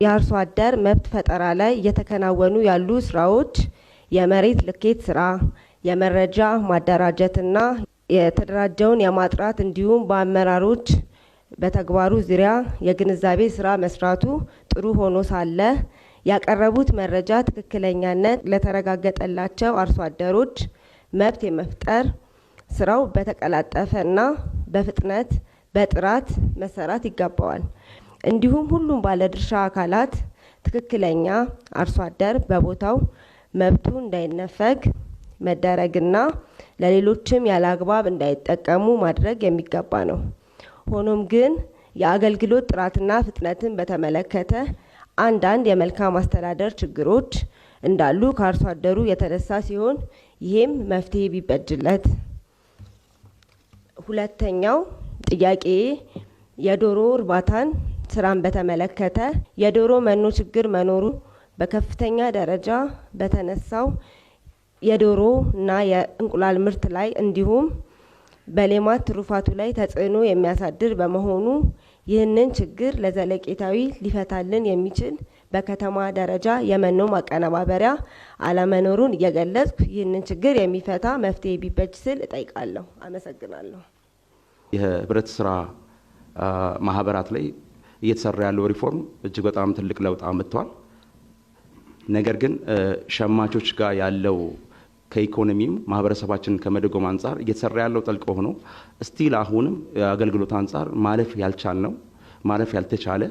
የአርሶ አደር መብት ፈጠራ ላይ እየተከናወኑ ያሉ ስራዎች የመሬት ልኬት ስራ፣ የመረጃ ማደራጀትና የተደራጀውን የማጥራት እንዲሁም በአመራሮች በተግባሩ ዙሪያ የግንዛቤ ስራ መስራቱ ጥሩ ሆኖ ሳለ፣ ያቀረቡት መረጃ ትክክለኛነት ለተረጋገጠላቸው አርሶ አደሮች መብት የመፍጠር ስራው በተቀላጠፈና በፍጥነት በጥራት መሰራት ይገባዋል። እንዲሁም ሁሉም ባለድርሻ አካላት ትክክለኛ አርሶ አደር በቦታው መብቱ እንዳይነፈግ መደረግና ለሌሎችም ያለ አግባብ እንዳይጠቀሙ ማድረግ የሚገባ ነው። ሆኖም ግን የአገልግሎት ጥራትና ፍጥነትን በተመለከተ አንዳንድ የመልካም አስተዳደር ችግሮች እንዳሉ ከአርሶ አደሩ የተነሳ ሲሆን ይህም መፍትሄ ቢበጅለት። ሁለተኛው ጥያቄ የዶሮ እርባታን ስራን በተመለከተ የዶሮ መኖ ችግር መኖሩ በከፍተኛ ደረጃ በተነሳው የዶሮ እና የእንቁላል ምርት ላይ እንዲሁም በሌማት ትሩፋቱ ላይ ተጽዕኖ የሚያሳድር በመሆኑ ይህንን ችግር ለዘለቄታዊ ሊፈታልን የሚችል በከተማ ደረጃ የመኖ ማቀነባበሪያ አለመኖሩን እየገለጽኩ ይህንን ችግር የሚፈታ መፍትሄ ቢበጅ ስል እጠይቃለሁ። አመሰግናለሁ። የህብረት ስራ ማህበራት ላይ እየተሰራ ያለው ሪፎርም እጅግ በጣም ትልቅ ለውጥ አምጥቷል። ነገር ግን ሸማቾች ጋር ያለው ከኢኮኖሚም ማህበረሰባችንን ከመደጎም አንጻር እየተሰራ ያለው ጥልቅ ሆኖ ስቲል አሁንም የአገልግሎት አንጻር ማለፍ ያልቻል ነው፣ ማለፍ ያልተቻለ፣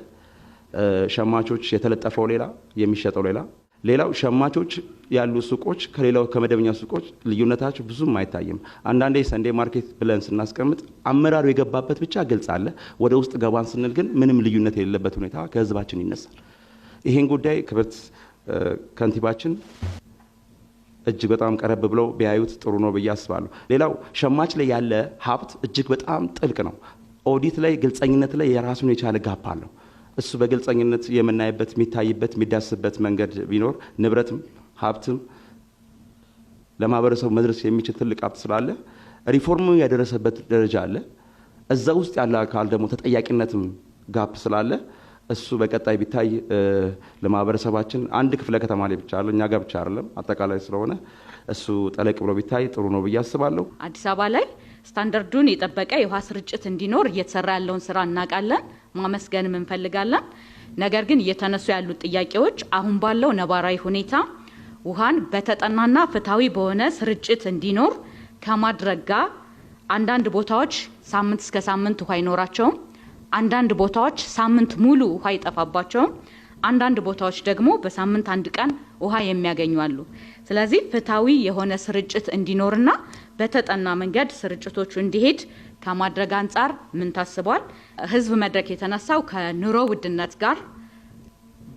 ሸማቾች የተለጠፈው ሌላ የሚሸጠው ሌላ። ሌላው ሸማቾች ያሉ ሱቆች ከሌላው ከመደበኛ ሱቆች ልዩነታቸው ብዙም አይታይም። አንዳንዴ ሰንዴ ማርኬት ብለን ስናስቀምጥ አመራሩ የገባበት ብቻ ግልጽ አለ። ወደ ውስጥ ገባን ስንል ግን ምንም ልዩነት የሌለበት ሁኔታ ከህዝባችን ይነሳል። ይህን ጉዳይ ክብርት ከንቲባችን እጅግ በጣም ቀረብ ብለው ቢያዩት ጥሩ ነው ብዬ አስባለሁ። ሌላው ሸማች ላይ ያለ ሀብት እጅግ በጣም ጥልቅ ነው። ኦዲት ላይ፣ ግልጸኝነት ላይ የራሱን የቻለ ጋፕ አለው። እሱ በግልጸኝነት የምናይበት፣ የሚታይበት፣ የሚዳስበት መንገድ ቢኖር፣ ንብረትም ሀብትም ለማህበረሰቡ መድረስ የሚችል ትልቅ ሀብት ስላለ ሪፎርሙ ያደረሰበት ደረጃ አለ። እዛ ውስጥ ያለ አካል ደግሞ ተጠያቂነትም ጋፕ ስላለ እሱ በቀጣይ ቢታይ ለማህበረሰባችን፣ አንድ ክፍለ ከተማ ላይ ብቻ አለ እኛ ጋር ብቻ አይደለም፣ አጠቃላይ ስለሆነ እሱ ጠለቅ ብሎ ቢታይ ጥሩ ነው ብዬ አስባለሁ። አዲስ አበባ ላይ ስታንዳርዱን የጠበቀ የውሃ ስርጭት እንዲኖር እየተሰራ ያለውን ስራ እናውቃለን፣ ማመስገንም እንፈልጋለን። ነገር ግን እየተነሱ ያሉት ጥያቄዎች አሁን ባለው ነባራዊ ሁኔታ ውሃን በተጠናና ፍትሐዊ በሆነ ስርጭት እንዲኖር ከማድረግ ጋር አንዳንድ ቦታዎች ሳምንት እስከ ሳምንት ውሃ አይኖራቸውም። አንዳንድ ቦታዎች ሳምንት ሙሉ ውሃ አይጠፋባቸውም። አንዳንድ ቦታዎች ደግሞ በሳምንት አንድ ቀን ውሃ የሚያገኙ አሉ። ስለዚህ ፍትሐዊ የሆነ ስርጭት እንዲኖርና በተጠና መንገድ ስርጭቶቹ እንዲሄድ ከማድረግ አንጻር ምን ታስቧል? ህዝብ መድረክ የተነሳው ከኑሮ ውድነት ጋር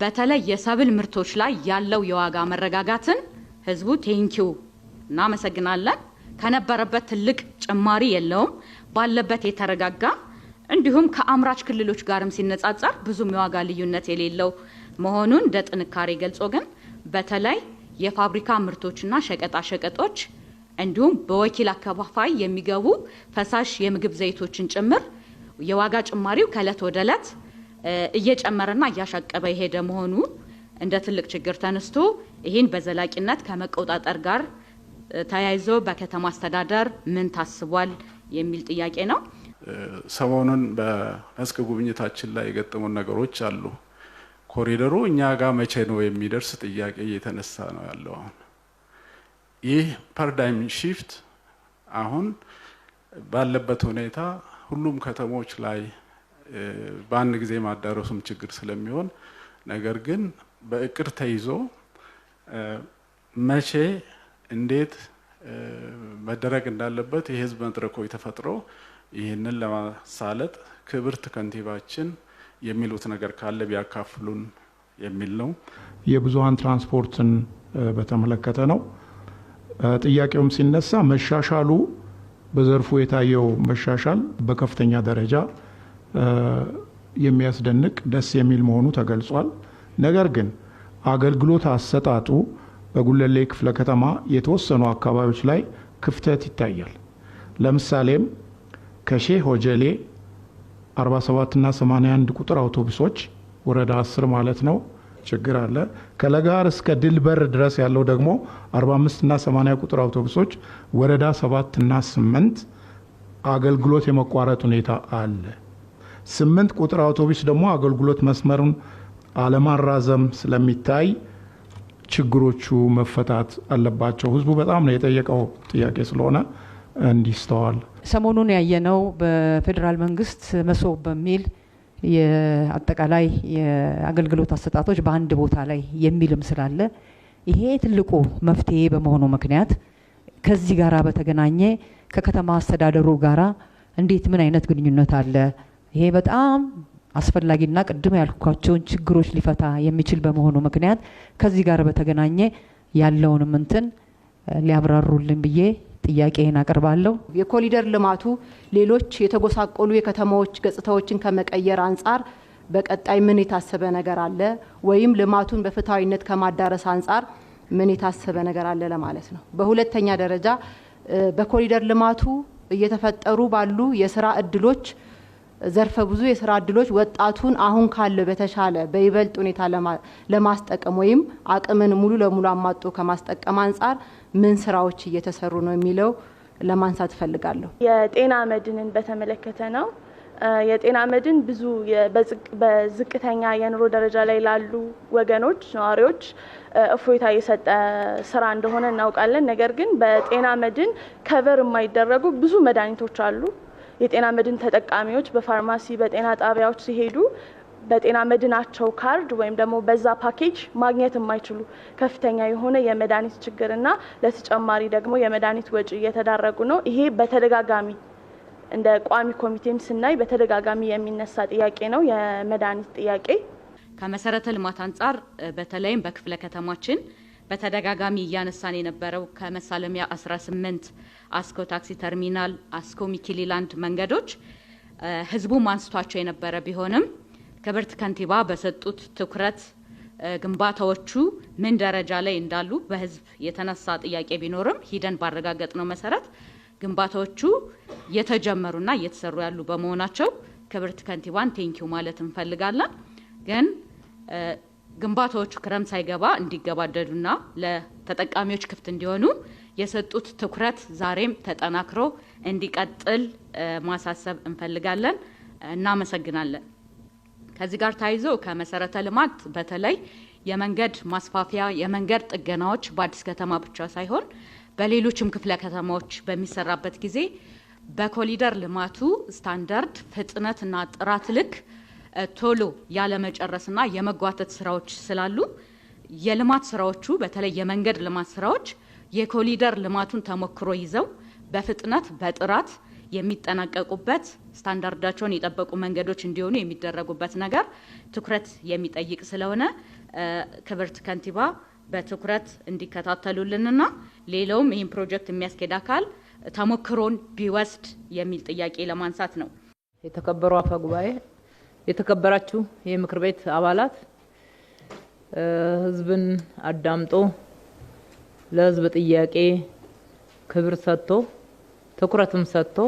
በተለይ የሰብል ምርቶች ላይ ያለው የዋጋ መረጋጋትን ህዝቡ ቴንኪው እናመሰግናለን። ከነበረበት ትልቅ ጭማሪ የለውም፣ ባለበት የተረጋጋ፣ እንዲሁም ከአምራች ክልሎች ጋርም ሲነጻጸር ብዙም የዋጋ ልዩነት የሌለው መሆኑን እንደ ጥንካሬ ገልጾ፣ ግን በተለይ የፋብሪካ ምርቶችና ሸቀጣ ሸቀጦች እንዲሁም በወኪል አከፋፋይ የሚገቡ ፈሳሽ የምግብ ዘይቶችን ጭምር የዋጋ ጭማሪው ከእለት ወደ እለት እየጨመረና እያሻቀበ የሄደ መሆኑ እንደ ትልቅ ችግር ተነስቶ ይህን በዘላቂነት ከመቆጣጠር ጋር ተያይዞ በከተማ አስተዳደር ምን ታስቧል የሚል ጥያቄ ነው። ሰሞኑን በመስክ ጉብኝታችን ላይ የገጠሙን ነገሮች አሉ። ኮሪደሩ እኛ ጋር መቼ ነው የሚደርስ ጥያቄ እየተነሳ ነው ያለው። አሁን ይህ ፓራዳይም ሽፍት አሁን ባለበት ሁኔታ ሁሉም ከተሞች ላይ በአንድ ጊዜ ማዳረሱም ችግር ስለሚሆን፣ ነገር ግን በእቅድ ተይዞ መቼ እንዴት መደረግ እንዳለበት የህዝብ መድረኮች ተፈጥሮ ይህንን ለማሳለጥ ክብርት ከንቲባችን የሚሉት ነገር ካለ ቢያካፍሉን የሚል ነው። የብዙሀን ትራንስፖርትን በተመለከተ ነው። ጥያቄውም ሲነሳ መሻሻሉ በዘርፉ የታየው መሻሻል በከፍተኛ ደረጃ የሚያስደንቅ ደስ የሚል መሆኑ ተገልጿል። ነገር ግን አገልግሎት አሰጣጡ በጉለሌ ክፍለ ከተማ የተወሰኑ አካባቢዎች ላይ ክፍተት ይታያል። ለምሳሌም ከሼህ ሆጀሌ 47 እና 81 ቁጥር አውቶቡሶች ወረዳ 10 ማለት ነው ችግር አለ። ከለጋር እስከ ድልበር ድረስ ያለው ደግሞ 45 እና 80 ቁጥር አውቶቡሶች ወረዳ 7 እና 8 አገልግሎት የመቋረጥ ሁኔታ አለ። 8 ቁጥር አውቶቡስ ደግሞ አገልግሎት መስመሩን አለማራዘም ስለሚታይ ችግሮቹ መፈታት አለባቸው። ህዝቡ በጣም ነው የጠየቀው ጥያቄ ስለሆነ እንዲስተዋል። ሰሞኑን ያየነው በፌዴራል መንግስት መሶብ በሚል የአጠቃላይ የአገልግሎት አሰጣጦች በአንድ ቦታ ላይ የሚልም ስላለ ይሄ ትልቁ መፍትሄ በመሆኑ ምክንያት ከዚህ ጋራ በተገናኘ ከከተማ አስተዳደሩ ጋራ እንዴት ምን አይነት ግንኙነት አለ? ይሄ በጣም አስፈላጊና ቅድም ያልኳቸውን ችግሮች ሊፈታ የሚችል በመሆኑ ምክንያት ከዚህ ጋር በተገናኘ ያለውንም እንትን ሊያብራሩልን ብዬ ጥያቄን አቀርባለሁ። የኮሪደር ልማቱ ሌሎች የተጎሳቆሉ የከተማዎች ገጽታዎችን ከመቀየር አንጻር በቀጣይ ምን የታሰበ ነገር አለ ወይም ልማቱን በፍትሃዊነት ከማዳረስ አንጻር ምን የታሰበ ነገር አለ ለማለት ነው። በሁለተኛ ደረጃ በኮሪደር ልማቱ እየተፈጠሩ ባሉ የስራ እድሎች ዘርፈ ብዙ የስራ እድሎች ወጣቱን አሁን ካለው በተሻለ በይበልጥ ሁኔታ ለማስጠቀም ወይም አቅምን ሙሉ ለሙሉ አሟጦ ከማስጠቀም አንጻር ምን ስራዎች እየተሰሩ ነው የሚለው ለማንሳት እፈልጋለሁ። የጤና መድንን በተመለከተ ነው። የጤና መድን ብዙ በዝቅተኛ የኑሮ ደረጃ ላይ ላሉ ወገኖች ነዋሪዎች እፎይታ የሰጠ ስራ እንደሆነ እናውቃለን። ነገር ግን በጤና መድን cover የማይደረጉ ብዙ መድኃኒቶች አሉ። የጤና መድን ተጠቃሚዎች በፋርማሲ በጤና ጣቢያዎች ሲሄዱ በጤና መድናቸው ካርድ ወይም ደግሞ በዛ ፓኬጅ ማግኘት የማይችሉ ከፍተኛ የሆነ የመድኃኒት ችግርና ለተጨማሪ ደግሞ የመድኃኒት ወጪ እየተዳረጉ ነው። ይሄ በተደጋጋሚ እንደ ቋሚ ኮሚቴም ስናይ በተደጋጋሚ የሚነሳ ጥያቄ ነው፣ የመድኃኒት ጥያቄ። ከመሰረተ ልማት አንጻር በተለይም በክፍለ ከተማችን በተደጋጋሚ እያነሳን የነበረው ከመሳለሚያ 18 አስኮ ታክሲ ተርሚናል፣ አስኮ ሚኪሊላንድ መንገዶች ህዝቡ አንስቷቸው የነበረ ቢሆንም ክብርት ከንቲባ በሰጡት ትኩረት ግንባታዎቹ ምን ደረጃ ላይ እንዳሉ በህዝብ የተነሳ ጥያቄ ቢኖርም ሂደን ባረጋገጥነው መሰረት ግንባታዎቹ የተጀመሩና እየተሰሩ ያሉ በመሆናቸው ክብርት ከንቲባን thank you ማለት እንፈልጋለን። ግን ግንባታዎቹ ክረምት ሳይገባ እንዲገባደዱና ለተጠቃሚዎች ክፍት እንዲሆኑ የሰጡት ትኩረት ዛሬም ተጠናክሮ እንዲቀጥል ማሳሰብ እንፈልጋለን። እናመሰግናለን። ከዚህ ጋር ተያይዞ ከመሰረተ ልማት በተለይ የመንገድ ማስፋፊያ፣ የመንገድ ጥገናዎች በአዲስ ከተማ ብቻ ሳይሆን በሌሎችም ክፍለ ከተማዎች በሚሰራበት ጊዜ በኮሪደር ልማቱ ስታንዳርድ ፍጥነትና ጥራት ልክ ቶሎ ያለመጨረስና የመጓተት ስራዎች ስላሉ የልማት ስራዎቹ በተለይ የመንገድ ልማት ስራዎች የኮሪደር ልማቱን ተሞክሮ ይዘው በፍጥነት በጥራት የሚጠናቀቁበት ስታንዳርዳቸውን የጠበቁ መንገዶች እንዲሆኑ የሚደረጉበት ነገር ትኩረት የሚጠይቅ ስለሆነ ክብርት ከንቲባ በትኩረት እንዲከታተሉልንና ሌላውም ይህን ፕሮጀክት የሚያስኬድ አካል ተሞክሮን ቢወስድ የሚል ጥያቄ ለማንሳት ነው። የተከበሩ አፈ ጉባኤ፣ የተከበራችሁ የምክር ቤት አባላት፣ ህዝብን አዳምጦ ለህዝብ ጥያቄ ክብር ሰጥቶ ትኩረትም ሰጥቶ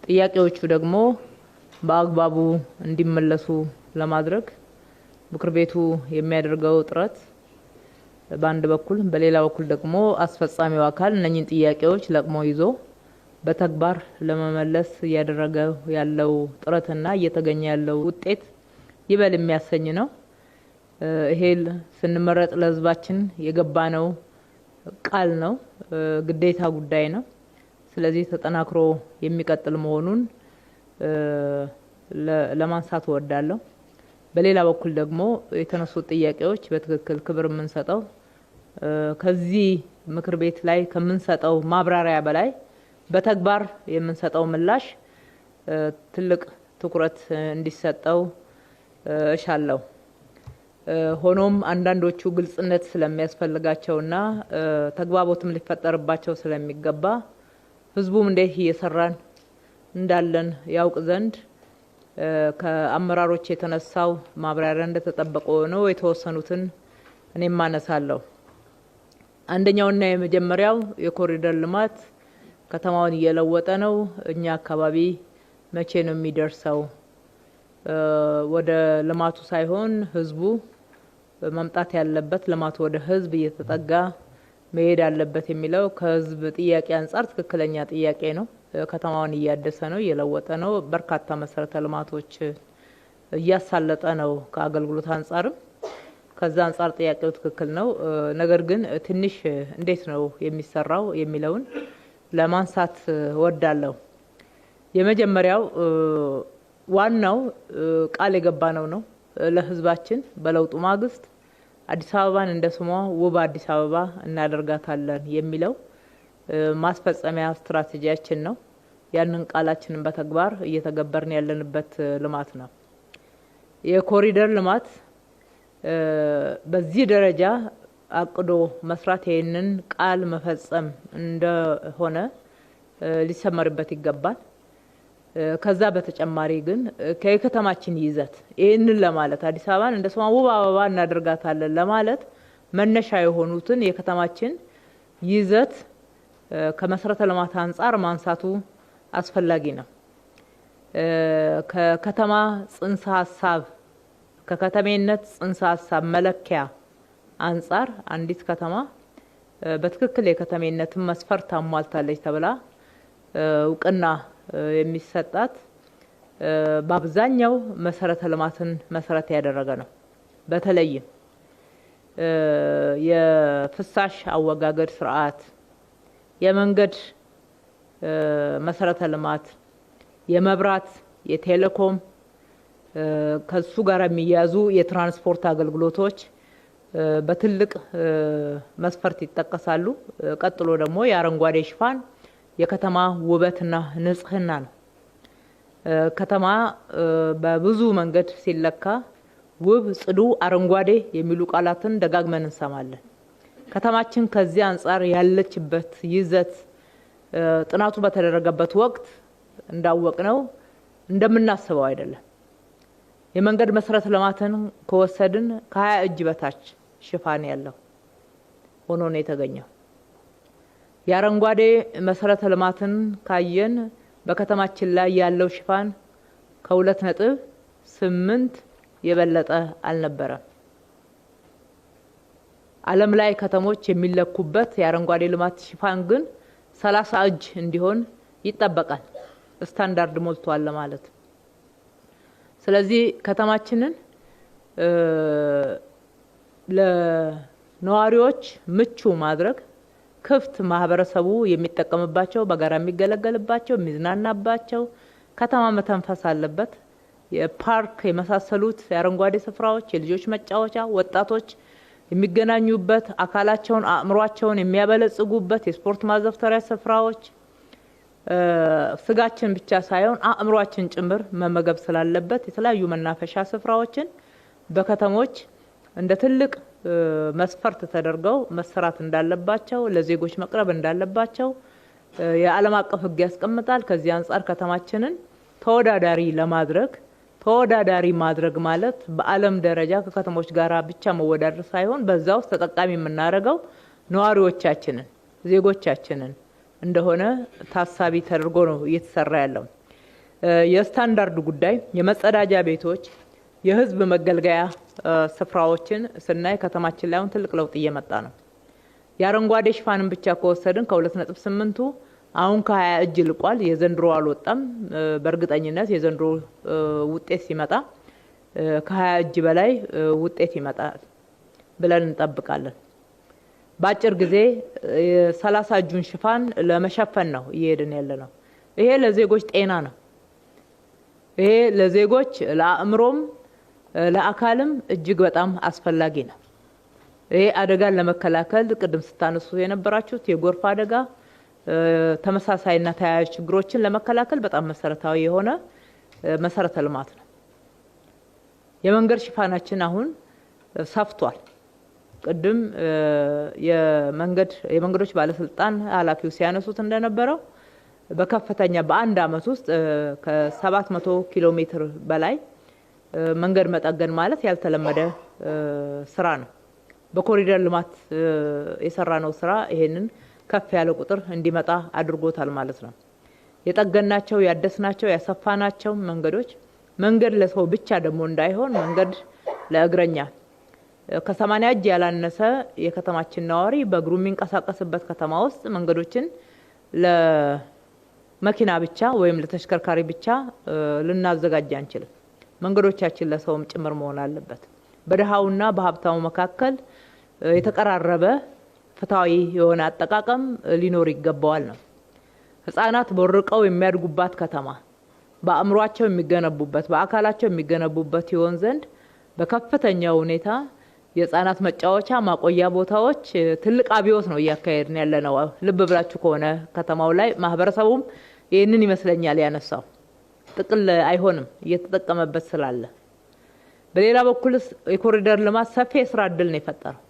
ጥያቄዎቹ ደግሞ በአግባቡ እንዲመለሱ ለማድረግ ምክር ቤቱ የሚያደርገው ጥረት በአንድ በኩል፣ በሌላ በኩል ደግሞ አስፈጻሚው አካል እነኚህን ጥያቄዎች ለቅሞ ይዞ በተግባር ለመመለስ እያደረገ ያለው ጥረትና እየተገኘ ያለው ውጤት ይበል የሚያሰኝ ነው። ይሄ ስንመረጥ ለህዝባችን የገባነው ቃል ነው፣ ግዴታ ጉዳይ ነው። ስለዚህ ተጠናክሮ የሚቀጥል መሆኑን ለማንሳት እወዳለሁ። በሌላ በኩል ደግሞ የተነሱት ጥያቄዎች በትክክል ክብር የምንሰጠው ከዚህ ምክር ቤት ላይ ከምንሰጠው ማብራሪያ በላይ በተግባር የምንሰጠው ምላሽ ትልቅ ትኩረት እንዲሰጠው እሻለሁ። ሆኖም አንዳንዶቹ ግልጽነት ስለሚያስፈልጋቸውና ተግባቦትም ሊፈጠርባቸው ስለሚገባ ህዝቡም እንዴት እየሰራን እንዳለን ያውቅ ዘንድ ከአመራሮች የተነሳው ማብራሪያ እንደተጠበቀ ሆኖ የተወሰኑትን እኔም አነሳለሁ። አንደኛውና የመጀመሪያው የኮሪደር ልማት ከተማውን እየለወጠ ነው። እኛ አካባቢ መቼ ነው የሚደርሰው? ወደ ልማቱ ሳይሆን ህዝቡ መምጣት ያለበት ልማቱ ወደ ህዝብ እየተጠጋ መሄድ አለበት የሚለው ከህዝብ ጥያቄ አንፃር ትክክለኛ ጥያቄ ነው። ከተማውን እያደሰ ነው፣ እየለወጠ ነው፣ በርካታ መሰረተ ልማቶች እያሳለጠ ነው ከአገልግሎት አንፃርም ከዛ አንፃር ጥያቄው ትክክል ነው። ነገር ግን ትንሽ እንዴት ነው የሚሰራው የሚለውን ለማንሳት እወዳለሁ። የመጀመሪያው ዋናው ቃል የገባነው ነው ለህዝባችን በለውጡ ማግስት አዲስ አበባን እንደ ስሟ ውብ አዲስ አበባ እናደርጋታለን የሚለው ማስፈጸሚያ ስትራቴጂያችን ነው። ያንን ቃላችንን በተግባር እየተገበርን ያለንበት ልማት ነው። የኮሪደር ልማት በዚህ ደረጃ አቅዶ መስራት ይሄንን ቃል መፈጸም እንደሆነ ሊሰመርበት ይገባል። ከዛ በተጨማሪ ግን ከከተማችን ይዘት ይሄንን ለማለት አዲስ አበባን እንደ ስሟ ውብ አበባ እናደርጋታለን ለማለት መነሻ የሆኑትን የከተማችን ይዘት ከመሰረተ ልማት አንፃር ማንሳቱ አስፈላጊ ነው። ከከተማ ጽንሰ ሐሳብ ከከተሜነት ጽንሰ ሐሳብ መለኪያ አንፃር አንዲት ከተማ በትክክል የከተሜነትን መስፈርት አሟልታለች ተብላ እውቅና የሚሰጣት በአብዛኛው መሰረተ ልማትን መሰረት ያደረገ ነው። በተለይም የፍሳሽ አወጋገድ ስርዓት፣ የመንገድ መሰረተ ልማት፣ የመብራት፣ የቴሌኮም ከሱ ጋር የሚያዙ የትራንስፖርት አገልግሎቶች በትልቅ መስፈርት ይጠቀሳሉ። ቀጥሎ ደግሞ የአረንጓዴ ሽፋን የከተማ ውበትና ንጽህና ነው። ከተማ በብዙ መንገድ ሲለካ ውብ፣ ጽዱ፣ አረንጓዴ የሚሉ ቃላትን ደጋግመን እንሰማለን። ከተማችን ከዚህ አንፃር ያለችበት ይዘት ጥናቱ በተደረገበት ወቅት እንዳወቅነው እንደምናስበው አይደለም። የመንገድ መሰረተ ልማትን ከወሰድን ከ20 እጅ በታች ሽፋን ያለው ሆኖ ነው የተገኘው። የአረንጓዴ መሰረተ ልማትን ካየን በከተማችን ላይ ያለው ሽፋን ከ2.8 የበለጠ አልነበረም። ዓለም ላይ ከተሞች የሚለኩበት የአረንጓዴ ልማት ሽፋን ግን 30 እጅ እንዲሆን ይጠበቃል፣ ስታንዳርድ ሞልቷል ለማለት። ስለዚህ ከተማችንን ለነዋሪዎች ምቹ ማድረግ ክፍት ማህበረሰቡ የሚጠቀምባቸው በጋራ የሚገለገልባቸው የሚዝናናባቸው ከተማ መተንፈስ አለበት። የፓርክ የመሳሰሉት የአረንጓዴ ስፍራዎች፣ የልጆች መጫወቻ፣ ወጣቶች የሚገናኙበት አካላቸውን አእምሯቸውን የሚያበለጽጉበት የስፖርት ማዘውተሪያ ስፍራዎች ስጋችን ብቻ ሳይሆን አእምሯችን ጭምር መመገብ ስላለበት የተለያዩ መናፈሻ ስፍራዎችን በከተሞች እንደ ትልቅ መስፈርት ተደርገው መሰራት እንዳለባቸው ለዜጎች መቅረብ እንዳለባቸው የዓለም አቀፍ ሕግ ያስቀምጣል። ከዚህ አንፃር ከተማችንን ተወዳዳሪ ለማድረግ ተወዳዳሪ ማድረግ ማለት በዓለም ደረጃ ከከተሞች ጋር ብቻ መወዳደር ሳይሆን በዛ ውስጥ ተጠቃሚ የምናደርገው ነዋሪዎቻችንን ዜጎቻችንን እንደሆነ ታሳቢ ተደርጎ ነው እየተሰራ ያለው። የስታንዳርድ ጉዳይ የመጸዳጃ ቤቶች፣ የህዝብ መገልገያ ስፍራዎችን ስናይ ከተማችን ላይ አሁን ትልቅ ለውጥ እየመጣ ነው። የአረንጓዴ ሽፋንን ብቻ ከወሰድን ከ2.8ቱ አሁን ከ20 እጅ ልቋል። የዘንድሮ አልወጣም። በእርግጠኝነት የዘንድሮ ውጤት ሲመጣ ከ20 እጅ በላይ ውጤት ይመጣል ብለን እንጠብቃለን። በአጭር ጊዜ 30 እጁን ሽፋን ለመሸፈን ነው እየሄድን ያለነው። ይሄ ለዜጎች ጤና ነው። ይሄ ለዜጎች ለአእምሮም ለአካልም እጅግ በጣም አስፈላጊ ነው። ይሄ አደጋን ለመከላከል ቅድም ስታነሱ የነበራችሁት የጎርፍ አደጋ ተመሳሳይና ተያያዥ ችግሮችን ለመከላከል በጣም መሰረታዊ የሆነ መሰረተ ልማት ነው። የመንገድ ሽፋናችን አሁን ሰፍቷል። ቅድም የመንገዶች ባለስልጣን ኃላፊው ሲያነሱት እንደነበረው በከፍተኛ በአንድ አመት ውስጥ ከ700 ኪሎ ሜትር በላይ መንገድ መጠገን ማለት ያልተለመደ ስራ ነው። በኮሪደር ልማት የሰራነው ስራ ይሄንን ከፍ ያለ ቁጥር እንዲመጣ አድርጎታል ማለት ነው። የጠገናቸው፣ ያደስናቸው፣ ያሰፋናቸው መንገዶች መንገድ ለሰው ብቻ ደግሞ እንዳይሆን መንገድ ለእግረኛ ከ80 እጅ ያላነሰ የከተማችን ነዋሪ በእግሩ የሚንቀሳቀስበት ከተማ ውስጥ መንገዶችን ለመኪና ብቻ ወይም ለተሽከርካሪ ብቻ ልናዘጋጅ አንችልም። መንገዶቻችን ለሰውም ጭምር መሆን አለበት። በድሃውና በሀብታሙ መካከል የተቀራረበ ፍትሃዊ የሆነ አጠቃቀም ሊኖር ይገባዋል ነው። ህፃናት ቦርቀው የሚያድጉባት ከተማ በአእምሯቸው የሚገነቡበት በአካላቸው የሚገነቡበት ይሆን ዘንድ በከፍተኛ ሁኔታ የህፃናት መጫወቻ ማቆያ ቦታዎች ትልቅ አብዮት ነው እያካሄድን ያለነው። ልብ ብላችሁ ከሆነ ከተማው ላይ ማህበረሰቡም ይህንን ይመስለኛል ያነሳው። ጥቅል አይሆንም እየተጠቀመበት ስላለ። በሌላ በኩል የኮሪደር ልማት ሰፊ የስራ እድል ነው የፈጠረው።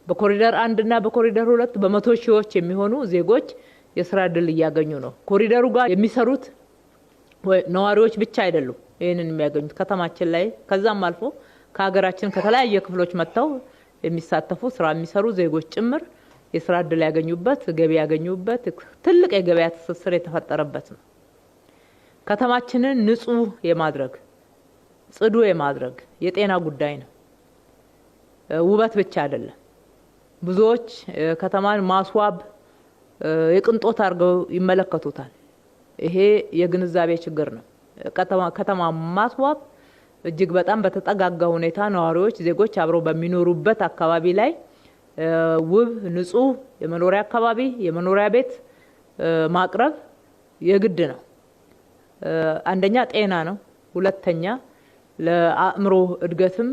በኮሪደር 1 እና በኮሪደር 2 በመቶ ሺዎች የሚሆኑ ዜጎች የስራ እድል እያገኙ ነው። ኮሪደሩ ጋር የሚሰሩት ነዋሪዎች ብቻ አይደሉም ይህንን የሚያገኙት፣ ከተማችን ላይ ከዛም አልፎ ከሀገራችን ከተለያየ ክፍሎች መጥተው የሚሳተፉ ስራ የሚሰሩ ዜጎች ጭምር የስራ እድል ያገኙበት፣ ገቢ ያገኙበት፣ ትልቅ የገበያ ትስስር የተፈጠረበት ነው። ከተማችንን ንጹህ የማድረግ ጽዱ የማድረግ የጤና ጉዳይ ነው። ውበት ብቻ አይደለም። ብዙዎች ከተማን ማስዋብ የቅንጦት አድርገው ይመለከቱታል። ይሄ የግንዛቤ ችግር ነው። ከተማ ማስዋብ እጅግ በጣም በተጠጋጋ ሁኔታ ነዋሪዎች፣ ዜጎች አብረው በሚኖሩበት አካባቢ ላይ ውብ ንጹህ የመኖሪያ አካባቢ የመኖሪያ ቤት ማቅረብ የግድ ነው። አንደኛ ጤና ነው። ሁለተኛ ለአእምሮ እድገትም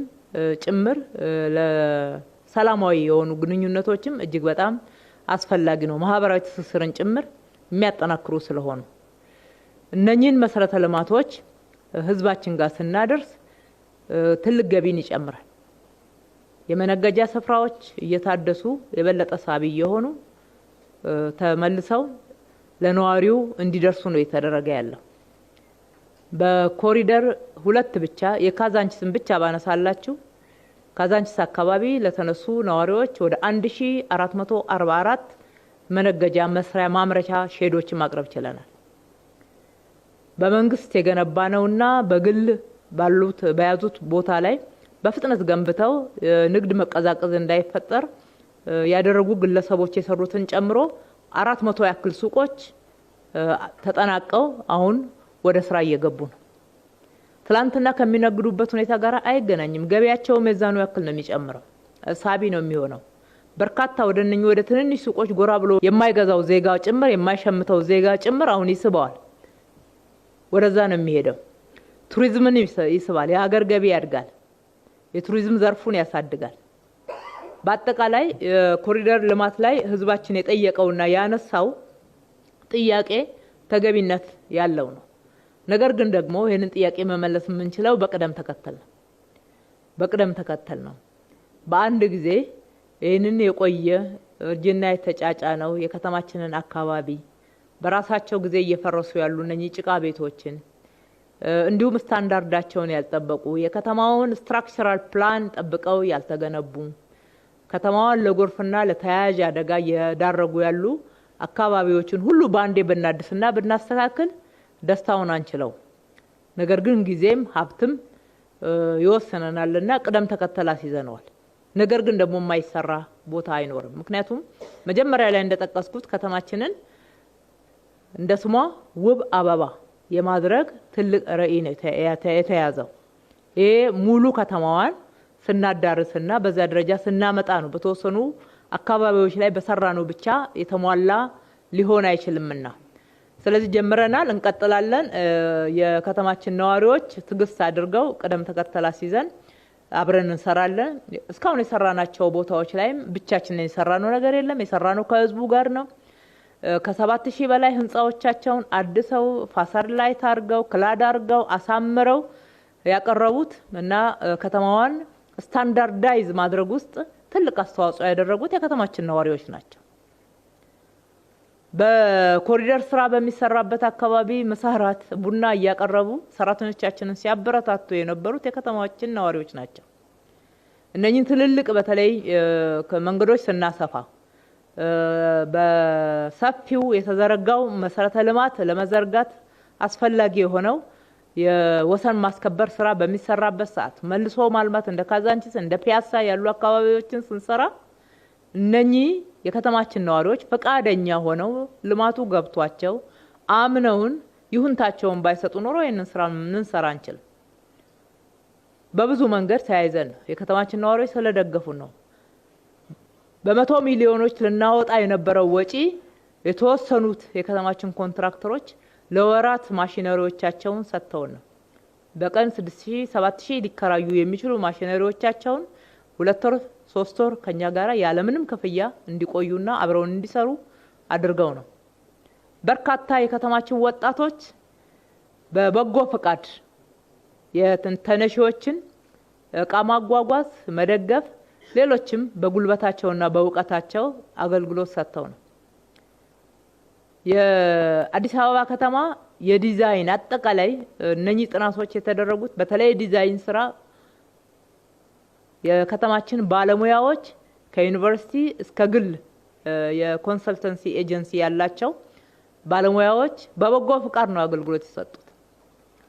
ጭምር ለሰላማዊ የሆኑ ግንኙነቶችም እጅግ በጣም አስፈላጊ ነው። ማህበራዊ ትስስርን ጭምር የሚያጠናክሩ ስለሆኑ እነኚህን መሰረተ ልማቶች ህዝባችን ጋር ስናደርስ ትልቅ ገቢን ይጨምራል። የመነገጃ ስፍራዎች እየታደሱ የበለጠ ሳቢ እየሆኑ ተመልሰው ለነዋሪው እንዲደርሱ ነው የተደረገ ያለው። በኮሪደር 2 ብቻ የካዛንቺስን ብቻ ባነሳላችሁ ካዛንቺስ አካባቢ ለተነሱ ነዋሪዎች ወደ 1444 መነገጃ መስሪያ ማምረቻ ሼዶችን ማቅረብ ችለናል። በመንግስት የገነባ ነውና በግል ባሉት በያዙት ቦታ ላይ በፍጥነት ገንብተው ንግድ መቀዛቀዝ እንዳይፈጠር ያደረጉ ግለሰቦች የሰሩትን ጨምሮ 400 ያክል ሱቆች ተጠናቀው አሁን ወደ ስራ እየገቡ ነው። ትላንትና ከሚነግዱበት ሁኔታ ጋር አይገናኝም። ገበያቸው መዛኑ ያክል ነው የሚጨምረው፣ ሳቢ ነው የሚሆነው። በርካታ ወደ እነኚህ ወደ ትንንሽ ሱቆች ጎራ ብሎ የማይገዛው ዜጋ ጭምር የማይሸምተው ዜጋ ጭምር አሁን ይስበዋል። ወደዛ ነው የሚሄደው። ቱሪዝምን ይስባል። የሀገር ገቢ ያድጋል። የቱሪዝም ዘርፉን ያሳድጋል። በአጠቃላይ ኮሪደር ልማት ላይ ህዝባችን የጠየቀውና ያነሳው ጥያቄ ተገቢነት ያለው ነው። ነገር ግን ደግሞ ይሄንን ጥያቄ መመለስ የምንችለው በቅደም ተከተል ነው። በቅደም ተከተል ነው። በአንድ ጊዜ ይሄንን የቆየ እርጅና የተጫጫነው የከተማችንን አካባቢ በራሳቸው ጊዜ እየፈረሱ ያሉ እነኚህ ጭቃ ቤቶችን እንዲሁም ስታንዳርዳቸውን ያልጠበቁ የከተማውን structural plan ጠብቀው ያልተገነቡ ከተማዋን ለጎርፍና ለተያያዥ አደጋ እየዳረጉ ያሉ አካባቢዎችን ሁሉ ባንዴ ብናድስና ብናስተካክል ደስታውን አንችለው። ነገር ግን ጊዜም ሀብትም ይወሰነናልና ቅደም ተከተል አስይዘነዋል። ነገር ግን ደግሞ የማይሰራ ቦታ አይኖርም። ምክንያቱም መጀመሪያ ላይ እንደጠቀስኩት ከተማችንን እንደ ስሟ ውብ አበባ የማድረግ ትልቅ ራዕይ ነው የተያዘው። ይሄ ሙሉ ከተማዋን ስናዳርስና በዛ ደረጃ ስናመጣ ነው። በተወሰኑ አካባቢዎች ላይ በሰራነው ብቻ የተሟላ ሊሆን አይችልምና ስለዚህ ጀምረናል፣ እንቀጥላለን። የከተማችን ነዋሪዎች ትግስት አድርገው ቅደም ተከተል አስይዘን አብረን እንሰራለን። እስካሁን የሰራናቸው ቦታዎች ላይም ብቻችንን የሰራነው ነገር የለም። የሰራነው ከህዝቡ ጋር ነው። ከ7000 በላይ ህንጻዎቻቸውን አድሰው facade light አድርገው clad አድርገው አሳምረው ያቀረቡት እና ከተማዋን standardize ማድረግ ውስጥ ትልቅ አስተዋጽኦ ያደረጉት የከተማችን ነዋሪዎች ናቸው። በኮሪደር ስራ በሚሰራበት አካባቢ ምሳ፣ እራት፣ ቡና እያቀረቡ ሰራተኞቻችንን ሲያበረታቱ የነበሩት የከተማችን ነዋሪዎች ናቸው። እነኚህን ትልልቅ በተለይ መንገዶች ስናሰፋ በሰፊው የተዘረጋው መሰረተ ልማት ለመዘርጋት አስፈላጊ የሆነው የወሰን ማስከበር ስራ በሚሰራበት ሰዓት መልሶ ማልማት እንደ ካዛንቺስ እንደ ፒያሳ ያሉ አካባቢዎችን ስንሰራ እነኚህ የከተማችን ነዋሪዎች ፈቃደኛ ሆነው ልማቱ ገብቷቸው አምነውን ይሁንታቸውን ባይሰጡ ኖሮ ይህንን ስራ ልንሰራ አንችልም። በብዙ መንገድ ተያይዘን ነው የከተማችን ነዋሪዎች ስለደገፉን ነው። በመቶ ሚሊዮኖች ልናወጣ የነበረው ወጪ የተወሰኑት የከተማችን ኮንትራክተሮች ለወራት ማሽነሪዎቻቸውን ሰጥተውን ነው። በቀን 6000 7000 ሊከራዩ የሚችሉ ማሽነሪዎቻቸውን 2 ወር 3 ወር ከኛ ጋራ ያለምንም ክፍያ እንዲቆዩና አብረውን እንዲሰሩ አድርገው ነው። በርካታ የከተማችን ወጣቶች በበጎ ፈቃድ የተነሺዎችን እቃ ማጓጓዝ መደገፍ፣ ሌሎችም በጉልበታቸውና በእውቀታቸው አገልግሎት ሰጥተው ነው። የአዲስ አበባ ከተማ የዲዛይን አጠቃላይ እነኚህ ጥናቶች የተደረጉት በተለይ የዲዛይን ስራ የከተማችን ባለሙያዎች ከዩኒቨርሲቲ እስከ ግል የ consultancy agency ያላቸው ባለሙያዎች በበጎ ፍቃድ ነው አገልግሎት የሰጡት።